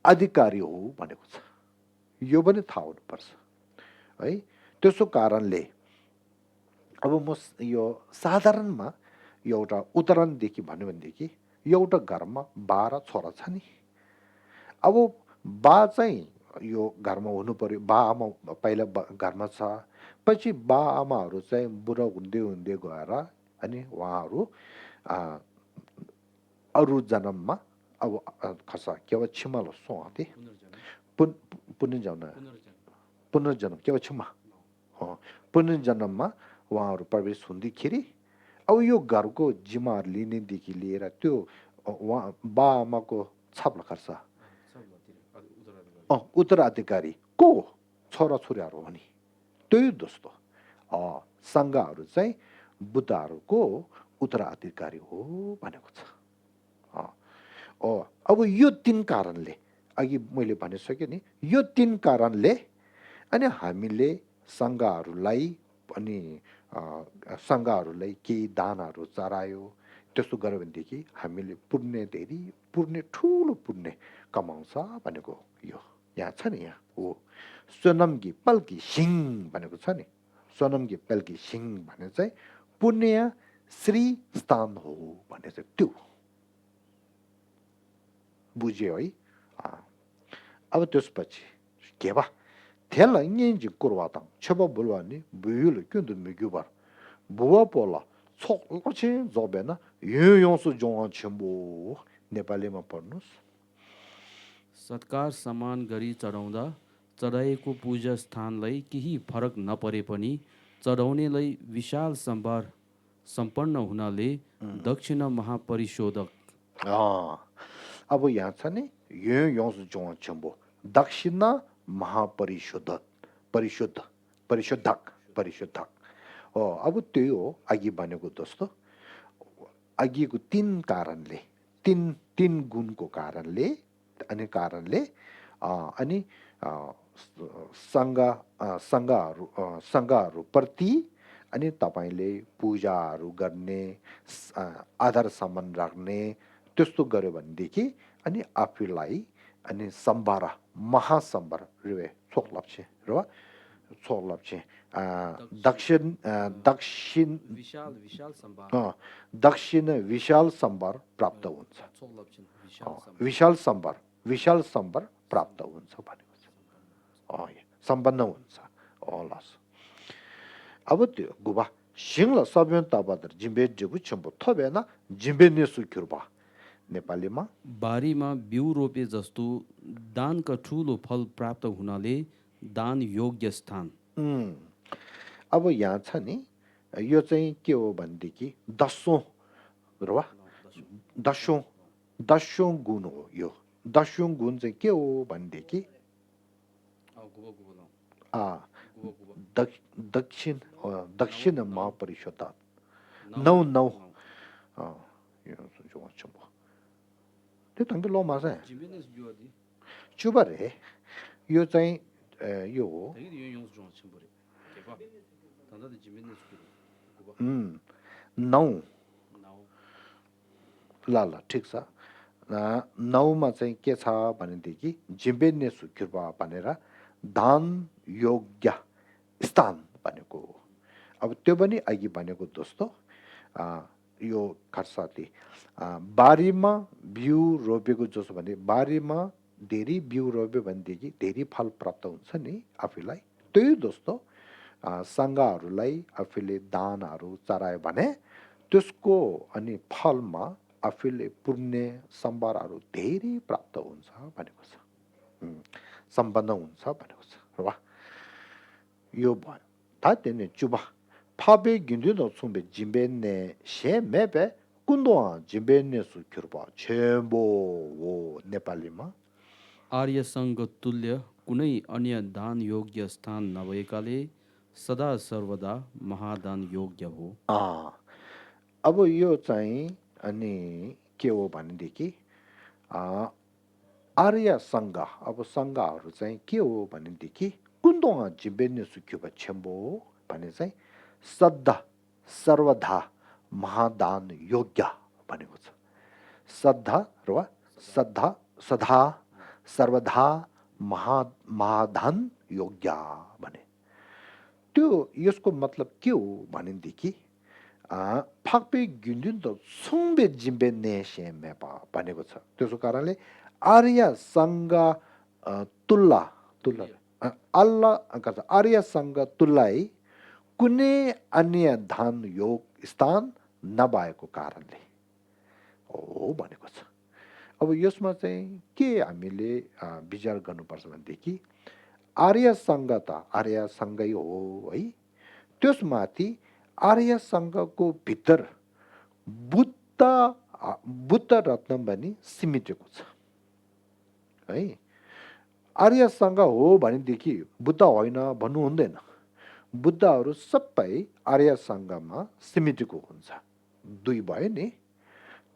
अधिकारी हो भनेको छ। यो पनि थाहा हुनुपर्छ। है। त्यसो कारणले अब म यो साधारणमा एउटा उदाहरणदेखि भन्यो भनेदेखि एउटा घरमा बा र छोरा छ नि। अब बा चाहिँ यो घरमा हुनु पर्यो, बा आमा पहिला घरमा छ, पछि बा आमाहरू चाहिँ बुढा हुँदै हुँदै गएर अनि उहाँहरू आ, अरू जन्ममा अब खसा केवा छिमालो सोते पुन पुनर्जन्म पुनर्जन्म केवा छिमा पुनर्जन्ममा उहाँहरू प्रवेश हुँदाखेरि अब यो घरको जिम्माहरू लिनेदेखि लिएर त्यो उहाँ बा आमाको छाप्ला खर्च उत्तराधिकारी को छोरा छोराहरू हो नि। त्यही दोस्तो सङ्घहरू चाहिँ बुद्धहरूको उत्तराधिकारी हो भनेको छ। अब यो तीन कारणले अघि मैले भनिसकेँ नि, यो तीन कारणले अनि हामीले सङ्घहरूलाई अनि सङ्घहरूलाई केही दानहरू चढायो, त्यस्तो गर्यो भनेदेखि हामीले पुण्य धेरै पुण्य ठुलो पुण्य कमाउँछ भनेको यो यहाँ छ नि। यहाँ हो सोनमगी पल्की सिंह भनेको छ नि। सोनमगी पल्की सिंह भने चाहिँ पुण्य श्री स्थान हो भने चाहिँ त्यो बुझ्यो है। अब त्यसपछि के भा थेला यिंजी कुरवाताङ छेबा बुलवानी बुयुल क्युन्दु मिगुबार बुवा पोला छोक्लछि जबेन यो योसु जों छेम्बो नेपालीमा पढ्नुस्। सत्कार समान गरी चढाउँदा चढाएको पूजा स्थानलाई केही फरक नपरे पनि चढाउनेलाई विशाल सम्भार सम्पन्न हुनाले दक्षिणा महापरिशोधक। अब यहाँ छ नि यो योसु जों छेम्बो दक्षिणा महापरिशोधक परिशुद्ध परिशोधक परिशोधक अब त्यही हो अघि भनेको दोस्तो। अघिको तीन कारणले तीन तीन गुणको कारणले अनि अनि सङ्घहरूप्रति अनि तपाईँले पूजाहरू गर्ने आधार सम्मान राख्ने त्यस्तो गर्यो भनेदेखि अनि आफूलाई अनि सम्भार महासम्भार रुवे छोक्लाप्छे र छोक्लाप्छे दक्षिण दक्षिण दक्षिण विशाल सम्भार प्राप्त हुन्छ। विशाल सम्भार प्राप्त हुन्छ भनेको छ, सम्पन्न हुन्छ लस। अब त्यो गुबा सिंहला सब्यन ताबादर जिम्बे जेबु छम्बो थबेना जिम्बे नेसु किरबा नेपालीमा बारीमा बिउ रोपे जस्तो दानका ठुलो फल प्राप्त हुनाले दान योग्य स्थान। अब यहाँ छ नि यो चाहिँ के हो भनेदेखि दसौँ दसौँ गुण हो। यो दसौँ गुण चाहिँ के हो भनेदेखि दक्षिण दक्षिण महापरिषद नौ नौ त्यो तङ्गे लोमा चाहिँ चुबा रे यो चाहिँ यो हो नौ ल ठिक छ। नौमा चाहिँ के छ भनेदेखि जिम्बेन्ने सुकिर्बा भनेर दान योग्य स्थान भनेको हो। अब त्यो पनि अघि भनेको दोस्तो यो खर्साती बारीमा बिउ रोपेको जसो भने बारीमा धेरै बिउ रोप्यो भनेदेखि धेरै फल प्राप्त हुन्छ नि आफूलाई। त्यही दोस्तो सङ्घहरूलाई आफूले दानहरू चढायो भने त्यसको अनि फलमा आफूले पुण्य सम्भारहरू धेरै प्राप्त हुन्छ भनेको छ, सम्पन्न हुन्छ भनेको छ र यो भयो तातेने चुबा फाबे गिन्दिनो सुम्बे जिम्बेने मेबे कुन्दोआ जिम्बेने सुकिरबा छेम्बो हो नेपालीमा। आर्य सङ्घ तुल्य कुनै अन्य दान योग्य स्थान नभएकाले सदा सर्वदा महादान योग्य हो। अब यो चाहिँ अनि के हो भनेदेखि आर्य सङ्घ अब सङ्घहरू चाहिँ के हो भनेदेखि कुन्दोआ जिम्बेने सुकिरबा छेम्बो भने चाहिँ सदा सर्वदा महादान योग्य भनेको छ। सदा र सदा सर्वदा महादान योग्य भने त्यो यसको मतलब के हो भनेदेखि फाक्पे गिन्जुन त सुङबे जिम्बे नेसे मेपा भनेको छ। त्यसो कारणले आर्यसँग तुल्ला तुल्ला आर्यसँग तुल्लाई कुनै अन्य धान योग स्थान नभएको कारणले हो भनेको छ। अब यसमा चाहिँ के हामीले विचार गर्नुपर्छ भनेदेखि आर्यसँग त आर्यसँगै हो है, त्यसमाथि आर्यसँगको भित्र बुद्ध बुद्ध रत्न पनि सिमेटेको छ है। आर्यसँग हो भनेदेखि बुद्ध होइन भन्नु हुँदैन। बुद्धहरू सबै आर्यसँगमा सिमेटेको हुन्छ, दुई भयो नि।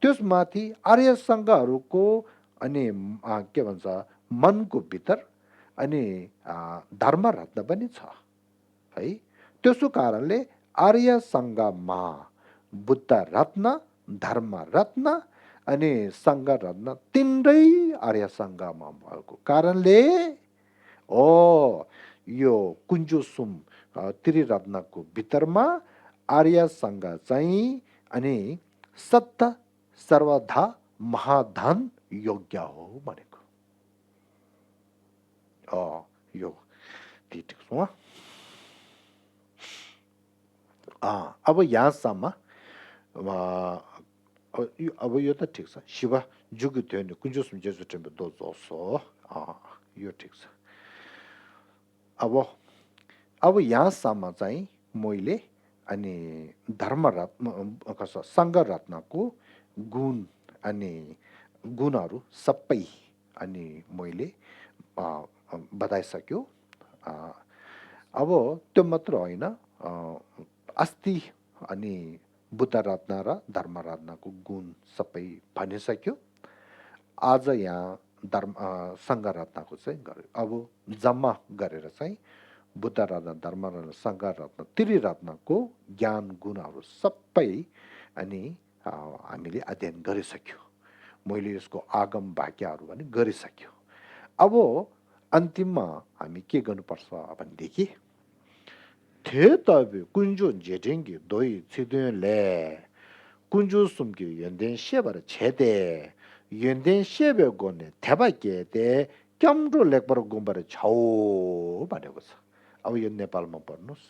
त्यसमाथि आर्यसँगहरूको अनि के भन्छ मनको भित्र अनि धर्म रत्न पनि छ है। त्यसो कारणले आर्यसँगमा बुद्ध रत्न, धर्म रत्न अनि सङ्घ रत्न तिनरै आर्यसँगमा भएको कारणले यो कुञ्जोसुम त्रिरत्नको भितरमा आर्यसँग चाहिँ अनि सत्य सर्वदा महाधन योग्य हो भनेको। यो ठिक छ। अब यहाँसम्म अब यो त ठिक छ। शिव जुगु थियो नि कुञ्जोसुम जेजु टेम्पल दो जोसो, यो ठिक छ। अब यहाँसम्म चाहिँ मैले अनि धर्मरत्न सङ्घ रत्नको गुण अनि गुणहरू सबै अनि मैले बताइसक्यो। अब त्यो मात्र होइन, अस्ति अनि बुद्ध रत्न र धर्म रत्नको गुण सबै भनिसक्यो। आज यहाँ सङ्घ रत्नको चाहिँ गर्यो। अब जम्मा गरेर चाहिँ बुद्ध रत्न, धर्म रत्न, सङ्घ रत्न, त्रिरत्नको ज्ञान गुणहरू सबै अनि हामीले अध्ययन गरिसक्यो। मैले यसको आगम वाक्यहरू पनि गरिसक्यो। अब अन्तिममा हामी के गर्नुपर्छ भनेदेखि थे तबे कुञ्जो जेडेङ्गे दोइ छिदुले कुञ्जो सुम्के यन्देन सेबर छेदे यन्देन सेबे गोने थेबाके ते क्याम्रो लेखबर गुम्बर छौ भनेको छ। अब यो नेपालमा पढ्नुहोस्।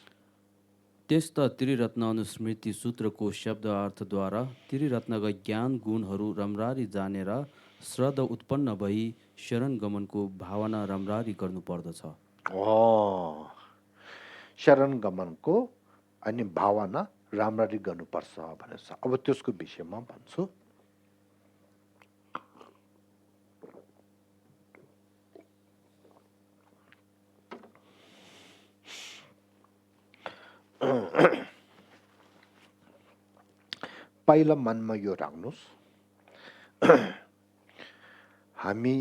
त्यस्ता त्रिरत्न अनुस्मृति सूत्रको शब्द अर्थद्वारा त्रिरत्नका ज्ञान गुणहरू राम्ररी जानेर श्रद्धा उत्पन्न भई शरण गमनको भावना राम्ररी गर्नुपर्दछ। शरण गमनको अनि भावना राम्ररी गर्नुपर्छ भनेर छ। अब त्यसको विषयमा भन्छु। पहिला मनमा यो राख्नुहोस्, हामी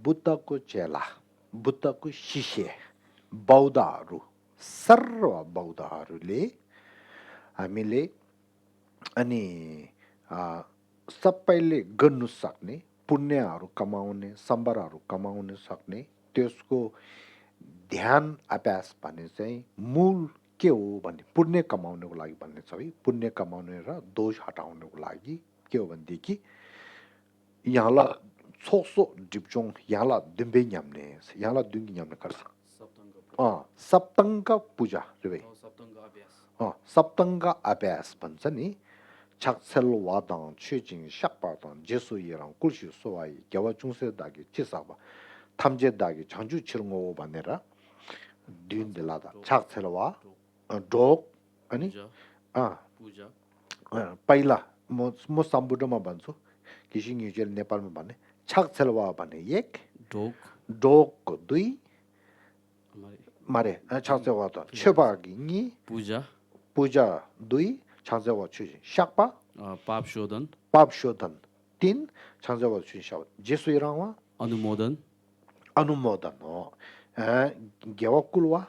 बुद्धको चेला, बुद्धको शिष्य बौद्धहरू, सर्व बौद्धहरूले हामीले अनि सबैले गर्नु सक्ने पुण्यहरू कमाउने, सम्बरहरू कमाउन सक्ने त्यसको ध्यान अभ्यास भन्ने चाहिँ मूल के हो भने पुण्य कमाउनको लागि भन्ने छ है। पुण्य कमाउने र दोष हटाउनको लागि के हो भनेदेखि यहाँलाई छोसो डिप्चोङ यहाँलाई दुम्बे न्याम्ने यहाँलाई दुङ्गी न्याम्ने गर्छ। सप्तङ्ग पूजा रे सप्तङ्ग अभ्यास भन्छ नि। छक्सेल वादाङ छुजिङ सक्पादाङ जेसु यराङ कुल्सी सोवाई ग्यावा चुङसे दागी चिसाबा थाम्जे दागी झन्जु छिर्ङो भनेर दिन दिलादा छक्सेलवा ढोक अनि पहिला म सम्बुडमा भन्छु, किसिङ युजल नेपालमा भन्ने छक्सेलवा भने एक, ढोकको दुई मारे छक्सेलवा त छेबागी नि पूजा दुई छक्सेलवा छुजिङ सक्पा पाप शोधन तीन छक्सेलवा छुजिङ सक्पा जेसु यराङवा अनुमोदन हो ग्यावा कुलवा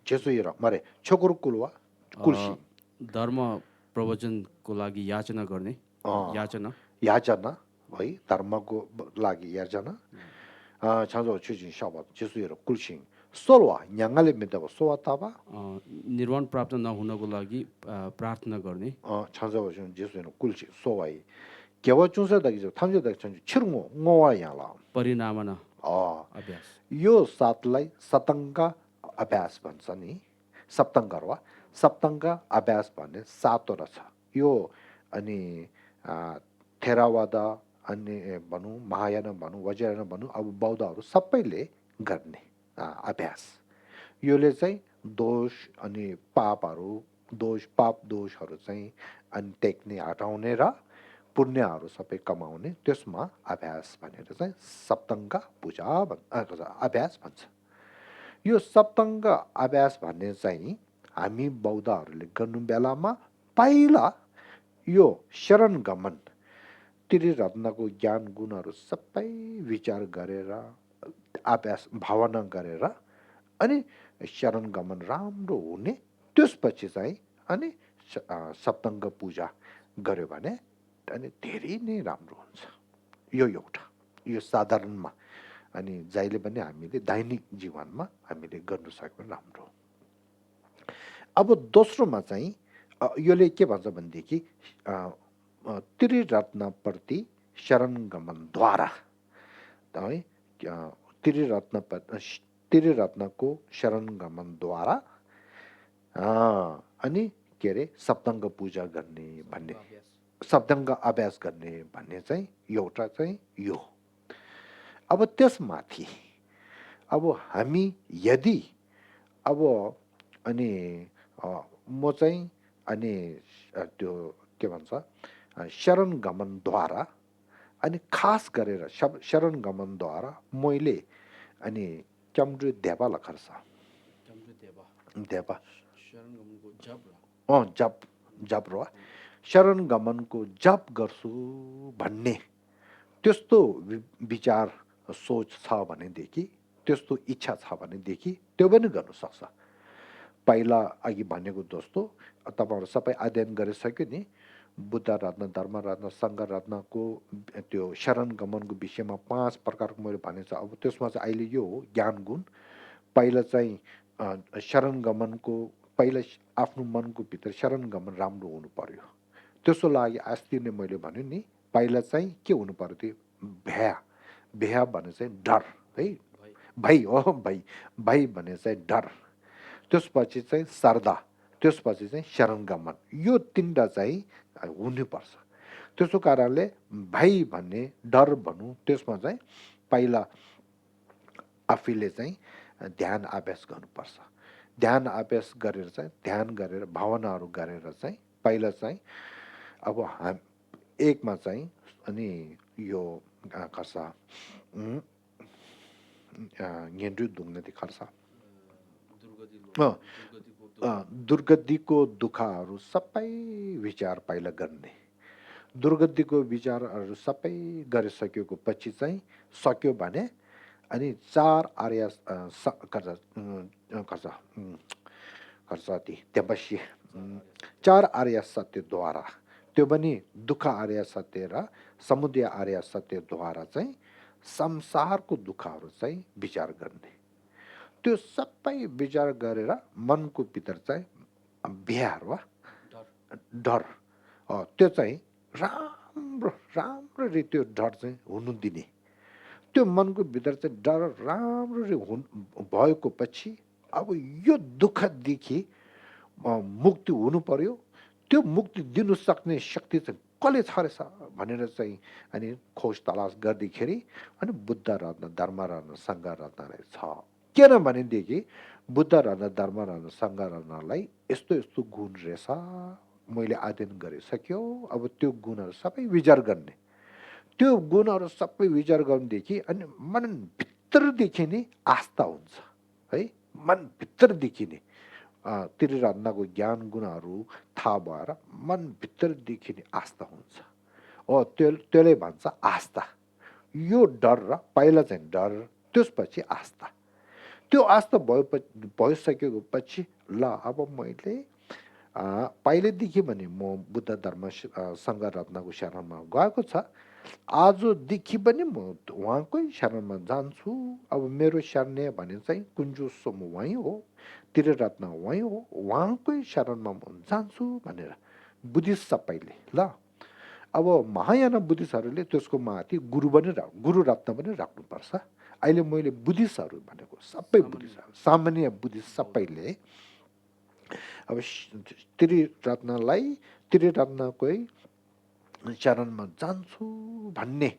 जेसु यराङ मारे छोकुर कुलवा कुल्सी धर्म प्रवचनको लागि याचना गर्ने याचना है, धर्मको लागि याचना छाँजो छुजिङ सक्पा जेसु यराङ कुल्सिङ सोलवा न्याङ्गाले मिदाव सोवा ताबा निर्वाण प्राप्त नहुनको लागि प्रार्थना गर्ने छाँजा वचन जेसुनो कुल्ची सोवाई केवा चुन्सा दगी जो थाम्जे दगी छन्जु छिरुङो ngowa याला परिणामन अ अभ्यास यो सातलाई सतङ्ग अभ्यास भन्छ नि सप्तङ्ग वा सप्तङ्ग अभ्यास भन्ने सातवटा छ यो अनि थेरावाद अनि भनौँ महायान भनौँ वज्रयान भनौँ अब बौद्धहरू सबैले गर्ने अभ्यास योले चाहिँ दोष अनि पापहरू पाप दोषहरू चाहिँ अनि टेक्ने हटाउने र पुण्यहरू सबै कमाउने त्यसमा अभ्यास भनेर चाहिँ सप्तङ्ग पूजा अभ्यास भन्छ यो सप्तङ्ग अभ्यास भन्ने चाहिँ हामी बौद्धहरूले गर्नु बेलामा पहिला यो शरण गमन त्रिरत्नको ज्ञान गुणहरू सबै विचार गरेर अभ्यास भावना गरेर अनि शरण गमन राम्रो हुने त्यसपछि चाहिँ अनि सप्तङ्ग पूजा गर्यो भने अनि धेरै नै राम्रो हुन्छ यो एउटा यो साधारणमा अनि जहिले पनि हामीले दैनिक जीवनमा हामीले गर्नु सक्यो राम्रो अब दोस्रोमा चाहिँ योले के भन्छ भनेदेखि त्रिरत्नप्रति शरण गमनद्वारा है त्रिरत्नको शरण गमनद्वारा अनि के अरे सप्तङ्ग पूजा गर्ने भन्ने सप्तङ्ग अभ्यास गर्ने भन्ने चाहिँ एउटा चाहिँ यो अब त्यसमाथि अब हामी यदि अब अनि म चाहिँ अनि त्यो के भन्छ शरण गमनद्वारा अनि खास गरेर शरण गमनद्वारा मैले अनि चम्डु देवा लखर्छ देवा जप र शरण गमनको जप गर्छु भन्ने त्यस्तो विचार सोच छ भनेदेखि त्यस्तो इच्छा छ भनेदेखि त्यो पनि गर्नु सक्छ पहिला अघि भनेको जस्तो तपाईँहरू सबै अध्ययन गरिसक्यो नि बुद्ध रत्न धर्म रत्न सङ्घ रत्नको त्यो शरण गमनको विषयमा 5 प्रकारको मैले भनेको छ अब त्यसमा चाहिँ अहिले यो हो ज्ञान गुण पहिला चाहिँ शरण गमनको पहिला आफ्नो मनको भित्र शरण गमन राम्रो हुनु पर्यो त्यसको लागि अस्ति नै मैले भन्यो नि पहिला चाहिँ के हुनु पर्यो त्यो भ्या भने चाहिँ डर है भई हो भई भने चाहिँ डर त्यसपछि चाहिँ श्रद्धा त्यसपछि चाहिँ शरण गमन यो तिनवटा चाहिँ हुनुपर्छ त्यसो कारणले भई भन्ने डर भनौँ त्यसमा चाहिँ पहिला आफूले चाहिँ ध्यान अभ्यास गर्नुपर्छ ध्यान अभ्यास गरेर चाहिँ ध्यान गरेर भावनाहरू गरेर चाहिँ पहिला चाहिँ अब एकमा चाहिँ अनि यो खर्च गेन्ड्रु दुङ्गती खर्च दुर्गतिको दुःखहरू सबै विचार पहिला गर्ने दुर्गतिको विचारहरू सबै गरिसकेको पछि चाहिँ सक्यो भने अनि 4 आर्य त्यपछि 4 आर्य सत्यद्वारा त्यो पनि दुःख आर्य सत्य र समुदय आर्य सत्यद्वारा चाहिँ संसारको दुःखहरू चाहिँ विचार गर्ने त्यो सबै विचार गरेर मनको भित्र चाहिँ बिहार वा डर त्यो चाहिँ राम्ररी त्यो डर चाहिँ हुनु दिने त्यो मनको भित्र चाहिँ डर राम्ररी भएको पछि अब यो दुःखदेखि मुक्ति हुनु पर्यो त्यो मुक्ति दिनु सक्ने शक्ति चाहिँ कसले छ रहेछ भनेर चाहिँ अनि खोज तलास गर्दाखेरि अनि बुद्ध रत्न धर्म रत्न सङ्घ रत्न छ किनभनेदेखि बुद्ध रत्न धर्म रत्न सङ्घ रत्नलाई यस्तो यस्तो गुण रहेछ मैले अध्ययन गरिसक्यो अब त्यो गुणहरू सबै विचार गर्ने त्यो गुणहरू सबै विचार गर्नेदेखि अनि मनभित्रदेखि नै आस्था हुन्छ है मनभित्रदेखि नै त्रिरत्नको ज्ञान गुणहरू थाहा भएर मनभित्रदेखि नै आस्था हुन्छ त्यसले भन्छ आस्था यो डर र पहिला चाहिँ डर त्यसपछि आस्था त्यो आस्था भइसकेको पछि ल अब मैले पहिलेदेखि भने म बुद्ध धर्म सङ्घ रत्नको शरणमा गएको छ आजदेखि पनि म उहाँकै शरणमा जान्छु। अब मेरो शरण्य भने चाहिँ कुञ्जु सोम उहाँ हो, त्रिरत्न उहाँ हो, उहाँकै शरणमा म जान्छु भनेर बुद्धिस्ट सबैले ल। अब महायान बुद्धिस्टहरूले त्यसको माथि गुरु रत्न पनि राख्नुपर्छ। अहिले मैले बुद्धिस्टहरू भनेको सबै बुद्धिस्टहरू, सामान्य बुद्धिस्ट सबैले अब त्रिरत्नलाई, त्रिरत्नकै चरणमा जान्छु भन्ने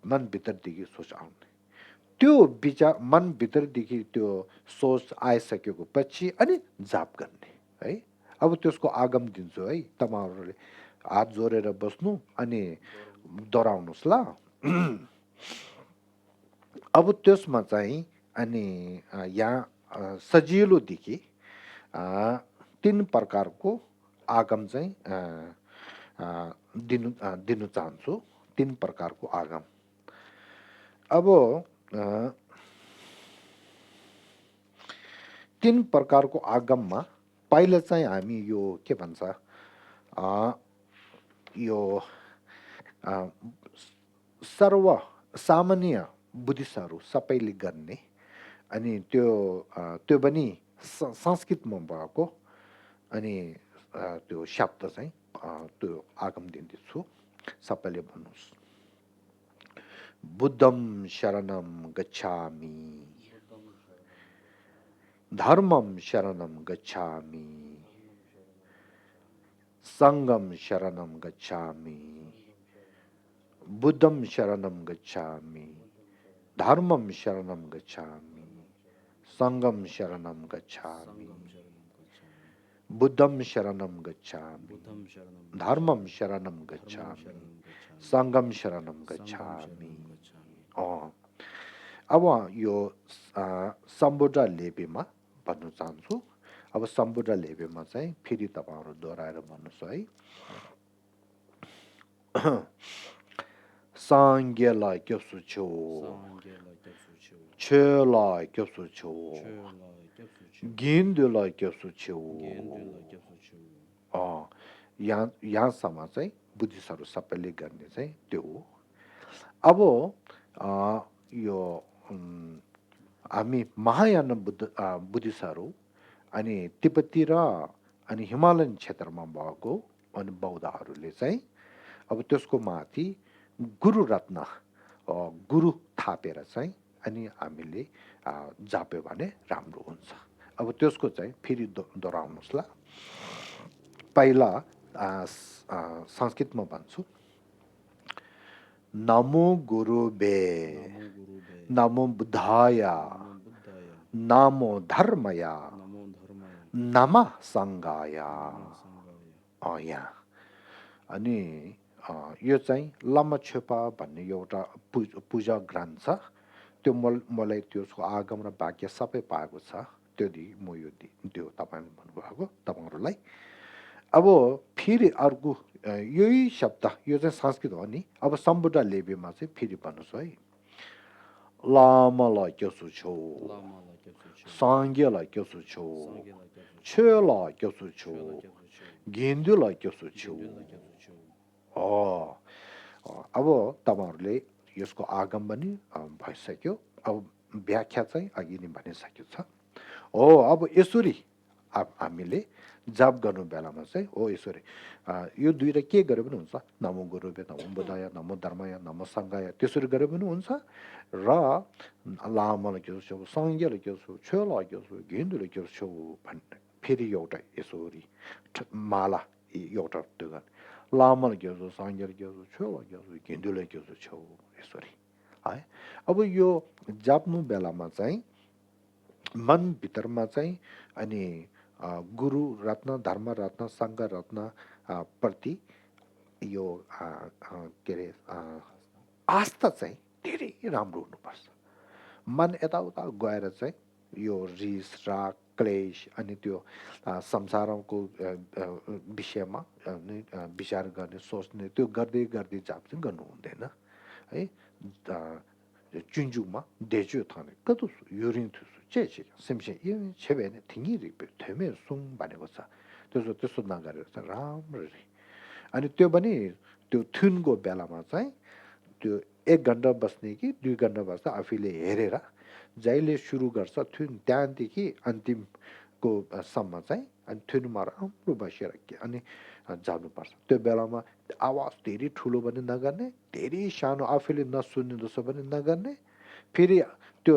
मनभित्रदेखि सोच आउने, त्यो विचार मनभित्रदेखि त्यो सोच आइसकेको पछि अनि जाप गर्ने है। अब त्यसको आगम दिन्छु है, तपाईँहरूले हात जोडेर बस्नु अनि दोहोऱ्याउनुहोस् ल। अब त्यसमा चाहिँ अनि यहाँ सजिलोदेखि तीन प्रकारको आगम चाहिँ दिनु चाहन्छु। तीन प्रकारको आगम। अब तीन प्रकारको आगममा पहिला चाहिँ हामी यो के भन्छ, यो सर्व सामान्य बुद्धिस्टहरू सबैले गर्ने अनि त्यो पनि संस्कृतमा भएको अनि त्यो शब्द चाहिँ त्यो आगम दिँदैछु, सबैले भन्नुहोस्। बुद्धं शरणं गच्छामि, धर्मं शरणं गच्छामि, संघं शरणं गच्छामि, बुद्धं शरणं गच्छामि, धर्मं शरणं गच्छामि, संघं शरणं गच्छामि, बुद्धं शरणं गच्छामि, धर्मं शरणं गच्छामि, संघं शरणं गच्छामि। अब यो सम्बुद्ध लेबेमा भन्न चाहन्छु। अब सम्बुद्ध लेबेमा चाहिँ फेरि तपाईँहरू दोहोऱ्याएर भन्नुहोस् है। सांग्यलाई क्योसु छो, छेलाई क्योसु छो, गिन्दुलाई क्योसु छो। यहाँसम्म चाहिँ बुद्धिस्टहरू सबैले गर्ने चाहिँ त्यो हो। अब यो हामी महायान बुद्धिस्टहरू अनि तिब्बती र अनि हिमालयन क्षेत्रमा भएको अनि बौद्धहरूले चाहिँ अब त्यसको माथि गुरु रत्न गुरु थापेर चाहिँ अनि हामीले जाप्यो भने राम्रो हुन्छ। अब त्यसको चाहिँ फेरि दोहोऱ्याउनुहोस् ल। पहिला संस्कृतमा भन्छु। नमो गुरुबे, नमो बुद्धाय, नमो धर्मय, नमः संघाय। यहाँ अनि यो चाहिँ लामाछेपा भन्ने एउटा पूजा ग्रन्थ छ। त्यो मलाई त्यसको आगम र वाक्य सबै पाएको छ। त्योदेखि म यो त्यो तपाईँले भन्नुभएको तपाईँहरूलाई। अब फेरि अर्को यही शब्द, यो चाहिँ संस्कृत हो नि। अब सम्बुद्ध लेबेमा चाहिँ फेरि भन्नुहोस् है। लामालाई क्योसु छो, सांग्यलाई क्योसु छो, छेलाई क्योसु छो, गेन्दुलाई क्योसु छो। अब तपाईँहरूले यसको आगम पनि भइसक्यो। अब व्याख्या चाहिँ अघि नै भनिसकेको छ। अब यसरी हामीले जाप गर्नु बेलामा चाहिँ यसरी यो दुईटा के गरे पनि हुन्छ। नमो गुरुबे, नमो बुद्धाय, नमो धर्मय, नमो संघाय, त्यसरी गरे पनि हुन्छ। र लामालाई के छौ, संज्ञालाई के छौ, छेलाई के छौ, घिन्दुलाई के छौ भन्ने फेरि एउटा यसरी माला एउटा त्यो गर्ने। लामालाई के छौ, संज्ञालाई के छौ, छेलाई के छौ, घिन्दुलाई के छौ यसरी है। अब यो जाप्नु बेलामा चाहिँ मनभित्रमा चाहिँ अनि गुरु रत्न, धर्म रत्न, सङ्घ रत्न प्रति यो के अरे आस्था चाहिँ धेरै राम्रो हुनुपर्छ। मन यताउता गएर चाहिँ यो रिस, राग, क्लेश अनि त्यो संसारको विषयमा विचार गर्ने, सोच्ने, त्यो गर्दै गर्दै जाप चाहिँ गर्नु हुँदैन है। चुन्जुमा देजु थाने कतो युरिन थुसु चे सिमसे यो छेबेने थिङि रिपे थेमे सुङ भनेको छ। त्यसो नगरेर चाहिँ राम्ररी अनि त्यो पनि त्यो थुनको बेलामा चाहिँ त्यो 1 घन्टा बस्ने कि 2 घन्टा बस्दा आफूले हेरेर जहिले सुरु गर्छ त्यहाँदेखि अन्तिमको सम्म चाहिँ अनि थुनमा राम्रो बसेर अनि जानुपर्छ। त्यो बेलामा आवाज धेरै ठुलो पनि नगर्ने, धेरै सानो आफूले नसुन्ने जस्तो पनि नगर्ने, फेरि त्यो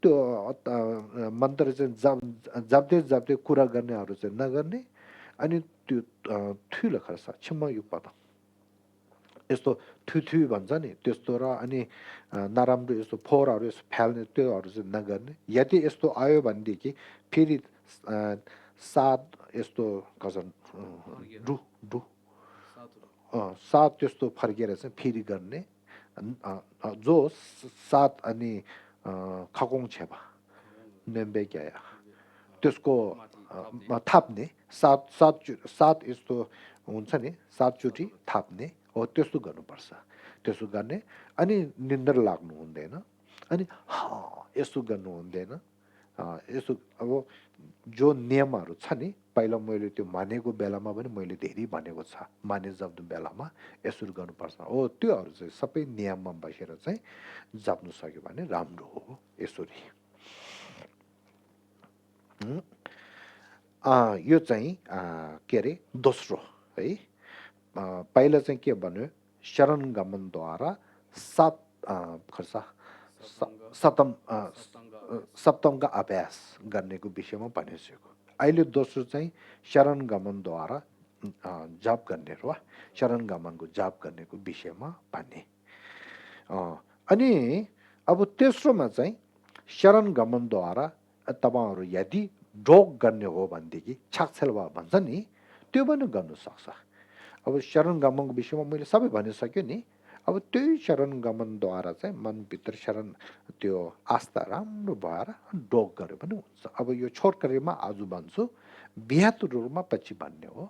त्यो मन्त्र चाहिँ जप्दै जप्दै कुरा गर्नेहरू चाहिँ नगर्ने, अनि त्यो ठुलो खर्च छिम्म यो पद यस्तो थुथु भन्छ नि त्यस्तो र अनि नराम्रो यस्तो फोहोरहरू यस्तो फाल्ने त्योहरू चाहिँ नगर्ने। यदि यस्तो आयो भनेदेखि फेरि सात यस्तो कसन् डु डु सात त्यस्तो फर्केर चाहिँ फेरि गर्ने जो सात अनि खगोङ छेपा नेम्बे क्या त्यसको थाप्ने सात यस्तो हुन्छ नि 7 चोटि थाप्ने हो त्यस्तो गर्नुपर्छ। त्यसो गर्ने अनि निन्द्र लाग्नु हुँदैन, अनि यसो गर्नु हुँदैन। यसो अब जो नियमहरू छ नि पहिला मैले त्यो मानेको बेलामा पनि मैले धेरै भनेको छ, माने जप्नु बेलामा यसरी गर्नुपर्छ हो, त्योहरू चाहिँ सबै नियममा बसेर चाहिँ जप्नु सक्यो भने राम्रो हो। यसरी यो चाहिँ के अरे दोस्रो है। पहिला चाहिँ के भन्यो शरण गमनद्वारा सप्तमका अभ्यास गर्नेको विषयमा भनिसक्यो। अहिले दोस्रो चाहिँ शरण गमनद्वारा जप गर्ने वा शरण गमनको जप गर्नेको विषयमा भन्ने। अनि अब तेस्रोमा चाहिँ शरण गमनद्वारा तपाईँहरू यदि ढोग गर्ने हो भनेदेखि छाकछेलवा भन्छ नि त्यो पनि गर्नु सक्छ। अब शरण गमनको विषयमा मैले सबै भनिसक्यो नि। अब त्यही शरण गमनद्वारा चाहिँ मनभित्र शरण त्यो आस्था राम्रो भएर ढोग गरे पनि हुन्छ। अब यो छोटकरीमा आज भन्छु, बृहत रूपमा पछि भन्ने हो।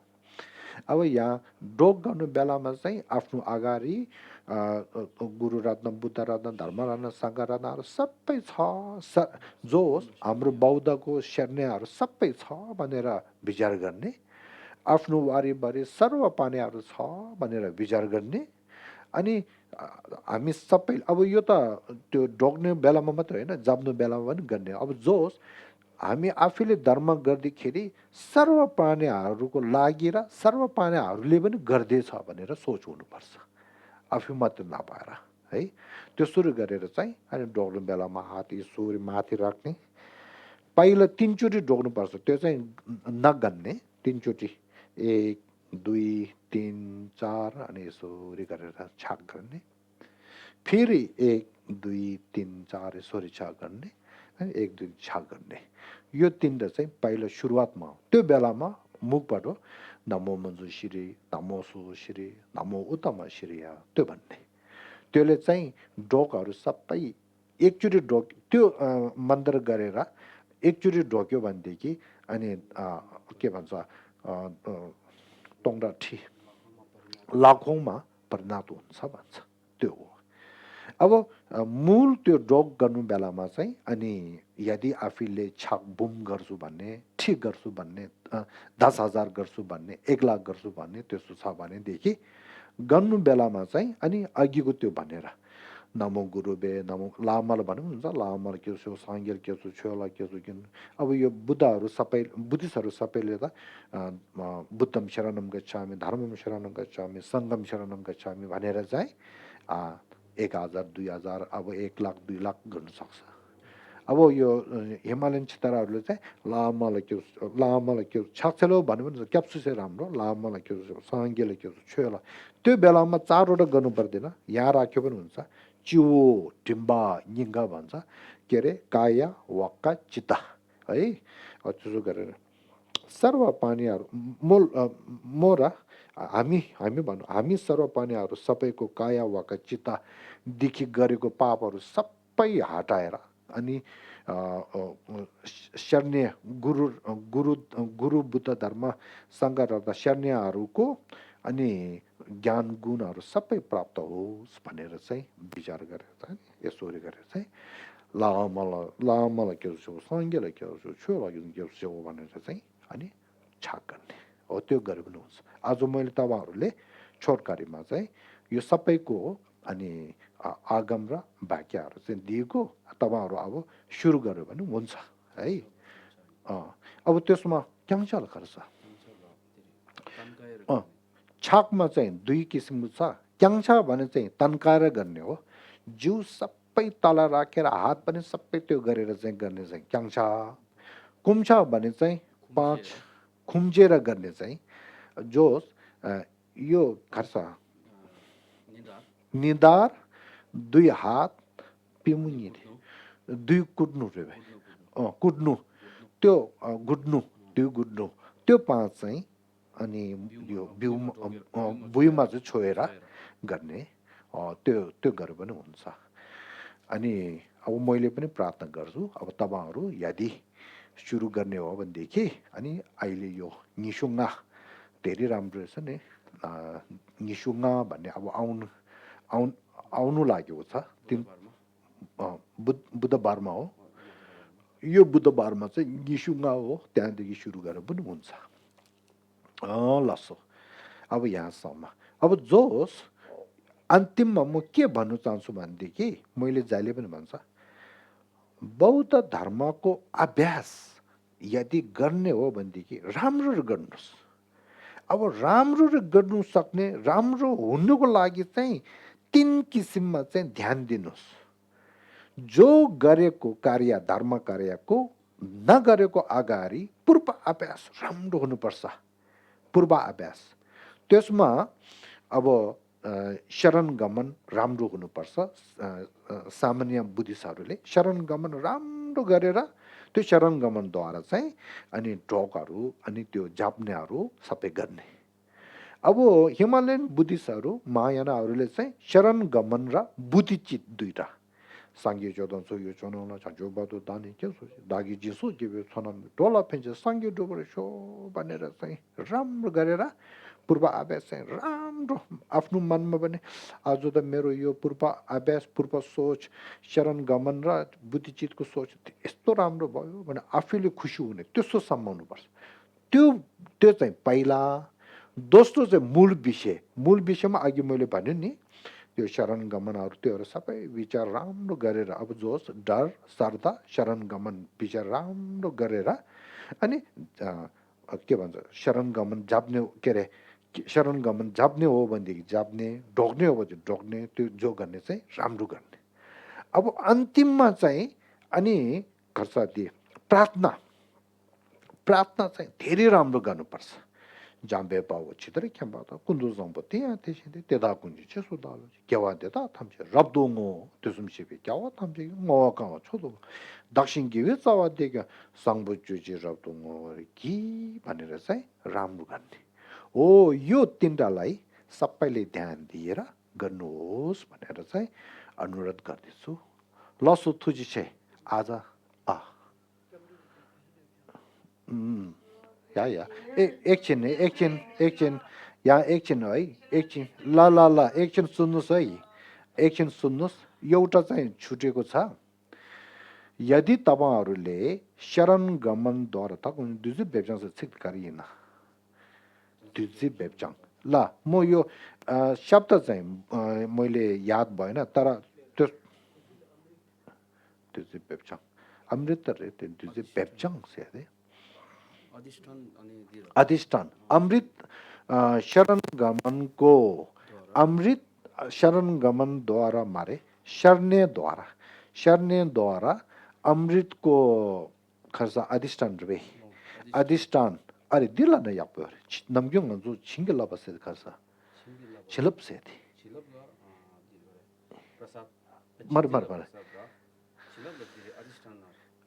अब यहाँ ढोग गर्नु बेलामा चाहिँ आफ्नो अगाडि गुरु रत्न, बुद्ध रत्न, धर्म रत्न, शङ्कर रत्नहरू सबै छ, जो हाम्रो बौद्धको शरणहरू सबै छ भनेर विचार गर्ने, आफ्नो वारिभरि सर्व पानीहरू छ भनेर विचार गर्ने। अनि हामी सबै अब यो त त्यो ढोग्ने बेलामा मात्रै होइन, जप्नु बेलामा पनि गर्ने। अब जोस् हामी आफूले धर्म गर्दाखेरि सर्व प्राणीहरूको लागि र सर्व प्राणीहरूले पनि गर्दैछ भनेर सोच हुनुपर्छ, आफू मात्र नभएर है। त्यो सुरु गरेर चाहिँ अनि ढोग्ने बेलामा हात यसरी माथि राख्ने, पहिला 3 चोटि ढोग्नुपर्छ, त्यो चाहिँ नगन्ने 3 चोटि 1 2 3 4 अनि यसरी गरेर छाक गर्ने, फेरि 1 2 3 4 यसरी छाक गर्ने, 1 2 छाक गर्ने। यो 3 चाहिँ पहिला सुरुवातमा त्यो बेलामा मुखबाट नमो मञ्जुश्री, नमो सुश्री, नमो उत्तम श्री त्यो भन्ने। त्यसले चाहिँ ढोकहरू सबै एकचोटि ढोक त्यो मन्त्र गरेर एकचोटि ढोक्यो भनेदेखि अनि के भन्छ टोङ्डा ठी लाखौँमा परिणत हुन्छ भन्छ, त्यो हो। अब मूल त्यो ढोक गर्नु बेलामा चाहिँ अनि यदि आफूले छाक बुम गर्छु भन्ने, ठिक गर्छु भन्ने, 10,000 गर्छु भन्ने, 1,00,000 गर्छु भन्ने त्यस्तो छ भनेदेखि गर्नु बेलामा चाहिँ अनि अघिको त्यो भनेर नमो गुरुबे नमो लामालाई भनौँ हुन्छ, लामाल के छु, साङ्गेल के छु, छेला के छु किन। अब यो बुद्धहरू सबै बुद्धिस्टहरू सबैले त बुद्धम शरणम गच्छामि, धर्मम शरणम गच्छामि, सङ्गम शरणम गच्छामि भनेर चाहिँ 1,000 2,000 अब 1,00,000 2,00,000 गर्नु सक्छ। अब यो हिमालयन चिताराहरूले चाहिँ लामालाई के छाक्छेलो भन्यो भने क्याप्सु चाहिँ राम्रो, लामालाई के साङ्गेलाई के छेला, त्यो बेलामा 4वटा गर्नु पर्दैन, यहाँ राख्यो पनि हुन्छ। चियो ढिम्बा निङ्गा भन्छ, के अरे काया वाक्का चित्ता है। त्यसो गरेर सर्व पानीहरू मोरा हामी भनौँ, हामी सर्व पानीहरू सबैको काया वाक्का चित्तादेखि गरेको पापहरू सबै हटाएर अनि शरण्य गुरु बुद्ध धर्म शङ्कर रत्न शरण्यहरूको अनि ज्ञान गुणहरू सबै प्राप्त होस् भनेर चाहिँ विचार गरेर चाहिँ यसरी गरेर चाहिँ लामलाई के छु, साङ्गेलाई के छु, छेउलाई के छु भनेर चाहिँ अनि छाक गर्ने हो। त्यो गरे पनि हुन्छ। आज मैले तपाईँहरूले छोटकरीमा चाहिँ यो सबैको अनि आगम र वाक्यहरू चाहिँ दिएको तपाईँहरू अब सुरु गर्यो भने हुन्छ है। अब त्यसमा क्याङ्चल खर्च छाकमा चाहिँ दुई किसिमको छ। क्याङ्छ भने चाहिँ तन्काएर गर्ने हो, जिउ सबै तल राखेर हात पनि सबै त्यो गरेर चाहिँ गर्ने चाहिँ क्याङ्छ। कुम्छ भने चाहिँ पाँच खुम्चेर गर्ने चाहिँ जो यो खर्च निधार दुई हात पिमुनी दुई कुट्नु रे कुट्नु त्यो गुड्नु दुई गुड्नु त्यो पाँच चाहिँ अनि यो भुइँमा चाहिँ छोएर गर्ने त्यो त्यो गर्यो भने हुन्छ। अनि अब मैले पनि प्रार्थना गर्छु अब तपाईँहरू यदि सुरु गर्ने हो भनेदेखि अनि अहिले यो निसुङ्गा धेरै राम्रो रहेछ नि। निसुङ्गा भन्ने अब आउनु लागेको छ तिन बुधबारमा हो। यो बुधबारमा चाहिँ निसुङ्गा हो, त्यहाँदेखि सुरु गरेर पनि हुन्छ। लसो अब यहाँसम्म। अब जोस् अन्तिममा म के भन्नु चाहन्छु भनेदेखि मैले जहिले पनि भन्छ बौद्ध धर्मको अभ्यास यदि गर्ने हो भनेदेखि राम्रो गर्नुहोस्। अब राम्रो गर्नु सक्ने राम्रो हुनुको लागि चाहिँ तीन किसिममा चाहिँ ध्यान दिनुहोस्। जो गरेको कार्य धर्म कार्यको नगरेको अगाडि पूर्व अभ्यास राम्रो हुनुपर्छ। पूर्व अभ्यास त्यसमा अब शरण गमन राम्रो हुनुपर्छ। सामान्य बुद्धिस्टहरूले शरण गमन राम्रो गरेर त्यो शरण गमनद्वारा चाहिँ अनि ढोकहरू अनि त्यो जाप्नेहरू सबै गर्ने। अब हिमालयन बुद्धिस्टहरू महायानहरूले चाहिँ शरण गमन र बुद्धिचित दुईटा सांगे जोदन सो यो चोनौला छाजो बादो दानी के सो दागी जिसो के छनम टोला फेन्च सांगे डोबर शो भनेर चाहिँ राम्रो गरेर पूर्व अभ्यास चाहिँ राम्रो आफ्नो मनमा पनि आज त मेरो यो पूर्व अभ्यास पूर्व सोच शरण गमन र बुद्धिचितको सोच यस्तो राम्रो भयो भने आफैले खुसी हुने त्यस्तो सम्माउनुपर्छ। त्यो चाहिँ पहिला। दोस्रो चाहिँ मूल विषयमा अघि मैले भने नि त्यो शरण गमनहरू त्योहरू सबै विचार राम्रो गरेर अब जोस् डर श्रद्धा शरण गमन विचार राम्रो गरेर अनि के भन्छ शरण गमन जाप्ने के अरे शरण गमन जाप्ने हो भनेदेखि जाप्ने ढोक्ने हो भने ढोक्ने त्यो जो गर्ने चाहिँ राम्रो गर्ने। अब अन्तिममा चाहिँ अनि खर्च दिए प्रार्थना चाहिँ धेरै राम्रो गर्नुपर्छ। जाम्बे पाओ छितरे ख्याम्बाता कुन्दु जम्पति त्यसैले तेदा कुन्जी छ सुदालो केवा देता थाम्छ रब्दोङो त्यसुमसिबे केवा थाम्छ मवा कावा छोदो दक्षिण गिवे चावा देगा संबु जुजी रब्दोङो कि भनेर चाहिँ राम्रो गर्ने हो। यो तीनटालाई सबैले ध्यान दिएर गर्नुहोस् भनेर चाहिँ अनुरोध गर्दैछु। लसो थुजी छे आज या एकछिन यहाँ एकछिन है एकछिन ल एकछिन सुन्नुहोस् है एकछिन सुन्नुहोस्। एउटा चाहिँ छुटेको छ। यदि तपाईँहरूले शरण गमनद्वारा तक दुजी बेब्चाङ सिक गरिएन दुजी बेब्चाङ ल म यो शब्द चाहिँ मैले याद भएन तर त्यो दुजी बेब्चाङ अमृत रे त्यो दुजी बेब्चाङ से अधिष्ठान अमृत शरण गमनको अमृत शरण गमन द्वारा मारे शरणे द्वारा अमृत को खर्च अधिष्ठान रे अधिष्ठान अरे दिला न याप नमग्यों जो छिंगला बसे खर्च छिलप से थी मर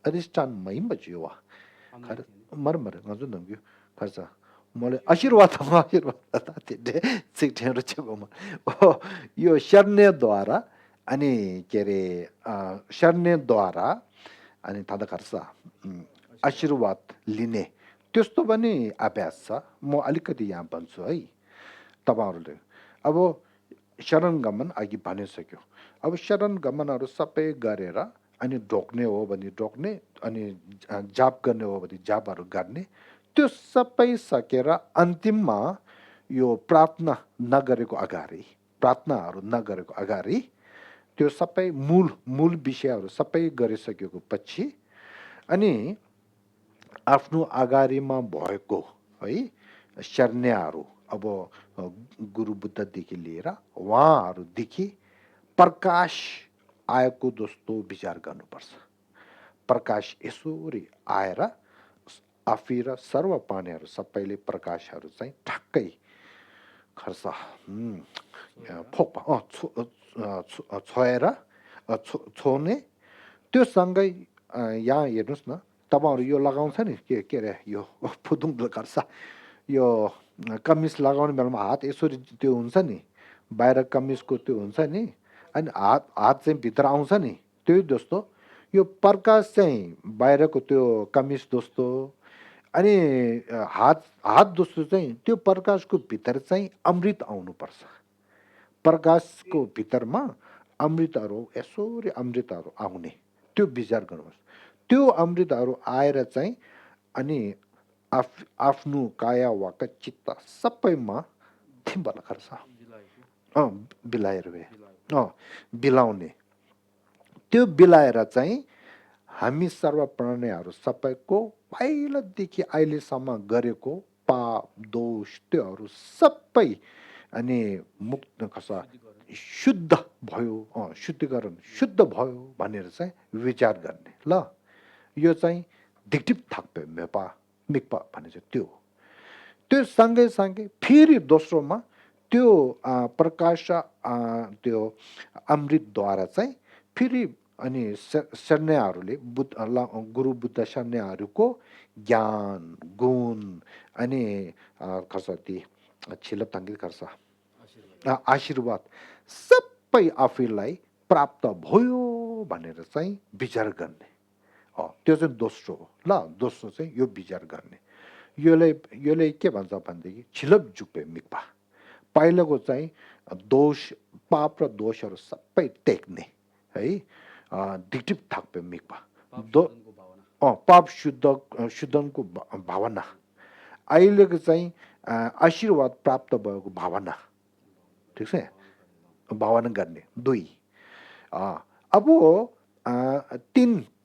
अधिष्ठान महिम बचियो मर गजु नम्ग्यो खर्च मैले आशीर्वाद यो शरणेद्वारा अनि के अरे शरणेद्वारा अनि थाहा खर्च आशीर्वाद लिने त्यस्तो पनि अभ्यास छ। म अलिकति यहाँ भन्छु है तपाईँहरूले। अब शरण गमन अघि भनिसक्यो। अब शरण गमनहरू सबै गरेर अनि ढोक्ने हो भने ढोक्ने अनि जाप गर्ने हो भने जापहरू गर्ने त्यो सबै सकेर अन्तिममा यो प्रार्थना नगरेको अगाडि प्रार्थनाहरू नगरेको अगाडि त्यो सबै मूल विषयहरू सबै गरिसकेको पछि अनि आफ्नो अगाडिमा भएको है शरण्यहरू अब गुरु बुद्धदेखि लिएर उहाँहरूदेखि प्रकाश आएको जस्तो विचार गर्नुपर्छ। प्रकाश यसरी आएर आफै र सर्व प्राणीहरू सबैले प्रकाशहरू चाहिँ ठ्याक्कै खर्च फोक छोएर छोड्ने त्यो सँगै यहाँ हेर्नुहोस् न तपाईँहरू यो लगाउँछ नि के अरे यो फुदुङ खर्च यो कमिज लगाउने बेलामा हात यसरी त्यो हुन्छ नि बाहिर कमिजको त्यो हुन्छ नि अनि हात चाहिँ भित्र आउँछ नि त्यही जस्तो यो प्रकाश चाहिँ बाहिरको त्यो कमिज जस्तो अनि हात जस्तो चाहिँ त्यो प्रकाशको भित्र चाहिँ अमृत आउनुपर्छ। प्रकाशको भित्रमा अमृतहरू यसरी अमृतहरू आउने त्यो विचार गर्नुहोस्। त्यो अमृतहरू आएर चाहिँ अनि आफ्नो काया वाक चित्त सबैमा थिम्बल खर्छ बिलाएर बिलाउने त्यो बिलाएर चाहिँ हामी सर्व प्राणीहरू सबैको पहिलादेखि अहिलेसम्म गरेको पाप दोष त्योहरू सबै अनि मुक्त खसा शुद्ध भयो शुद्धिकरण शुद्ध भयो भनेर चाहिँ विचार गर्ने ल यो चाहिँ दिक्टिप थाक्पे मेपा मिक्पा भने चाहिँ त्यो सँगै फेरि दोस्रोमा त्यो प्रकाश त्यो अमृतद्वारा चाहिँ फेरि अनि शरणहरूले गुरु बुद्ध शरणहरूको ज्ञान गुण अनि कसरी छिलप तङ्गित गर्छ आशीर्वाद सबै आफैलाई प्राप्त भयो भनेर चाहिँ विचार गर्ने त्यो चाहिँ दोस्रो हो ल दोस्रो चाहिँ यो विचार गर्ने योले के भन्छ भनेदेखि छिलप जुपे मिक्पा पहिलाको चाहिँ दोष पाप र दोषहरू सबै टेक्ने है दिक्टिप थाक्पे मिक्पा पाप शुद्धनको भावना अहिलेको चाहिँ आशीर्वाद प्राप्त भएको भावना ठिक छ भावना गर्ने दुई अब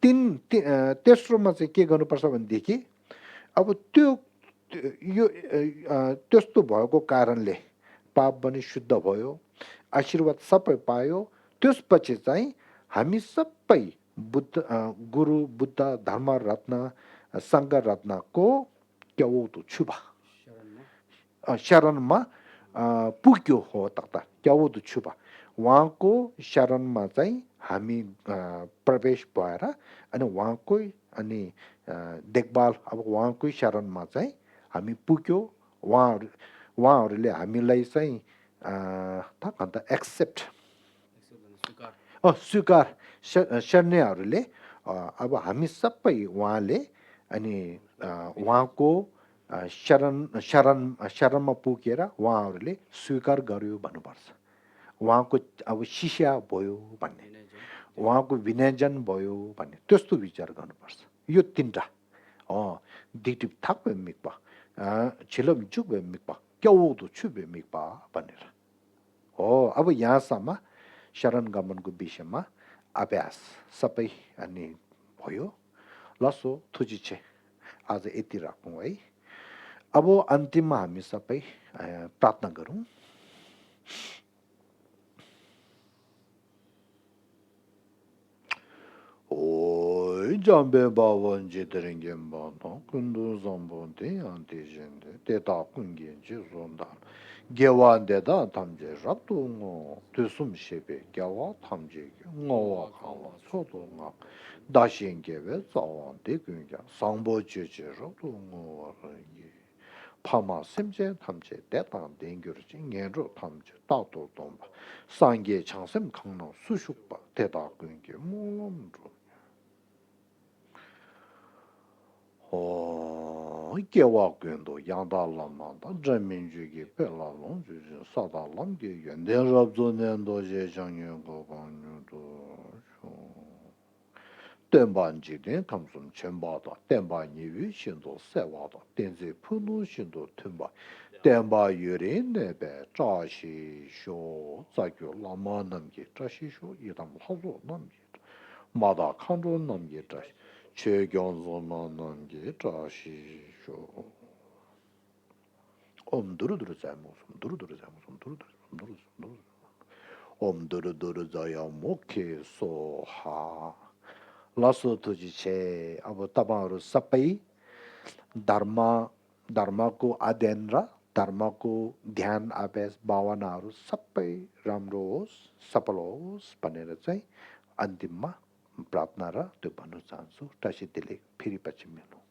तेस्रोमा चाहिँ के गर्नुपर्छ भनेदेखि अब त्यो यो त्यस्तो भएको कारणले पाप पनि शुद्ध भयो आशीर्वाद सबै पायो त्यसपछि चाहिँ हामी सबै गुरु बुद्ध धर्म रत्न सङ्घ रत्नको क्याउतो छुबा शरणमा पुग्यो हो त क्याउतो छुबा उहाँको शरणमा चाहिँ हामी प्रवेश भएर अनि उहाँकै अनि देखभाल अब उहाँकै शरणमा चाहिँ हामी पुग्यो उहाँहरूले हामीलाई चाहिँ एक्सेप्ट स्वीकार शरणहरूले अब हामी सबै उहाँले अनि उहाँको शरणमा पुगेर उहाँहरूले स्वीकार गर्यो भन्नुपर्छ। उहाँको अब शिष्य भयो भन्ने उहाँको विनयजन भयो भन्ने त्यस्तो विचार गर्नुपर्छ। यो तिनवटा दिक्टिप थाक्पे मिक्पा छिलम जुक्बे मिक्पा क्याउदो छुबे मिक्पा भनेर हो। अब यहाँसम्म शरण गमनको विषयमा अभ्यास सबै अनि भयो लसो थुजी छे आज यति राखौँ है। अब अन्तिममा हामी सबै प्रार्थना गरौँ। 잠배 바원지 들은 게 많아. 근도 zam본데 안티젠데 대다 kungen지 zon다. 개완데다 탐제 rap동어 되숨시베 개와 탐제 ng어와 강와 소동아 다시엔게베 자원데 그냥 상보지지로 동어라기 파마 심제 탐제 대다 댕겨지 녀로 탐제 따도 동바 상계 창심 강로 수축바 대다 kun게 몸으로 개와권도 양달람만다 전민주기 펠라론 주진 사달람게 연대랍존년도 제정연고 강요도 덴반지된 탐순 첨바다 덴반이위 신도 세와다 덴제 푸누 신도 튼바 tenpa yore nebe chashi sho sakyo lama namge chashi sho yedam hazo namge mada kanro namge chashi che gyonzo ma namge chashi sho om duru duru zaymo som duru duru zaymo som duru duru som duru duru om duru duru zaya moke so ha laso tuji che abo tabaru sapai dharma dharma को अध्ययन र धर्म को ध्यान अभ्यास भावनाहरू सबै राम्रो होस् सफल होस् भनेर चाहिँ अन्तिममा प्रार्थना र त्यो भन्न चाहन्छु टासिदिले फेरि पछि मिलौँ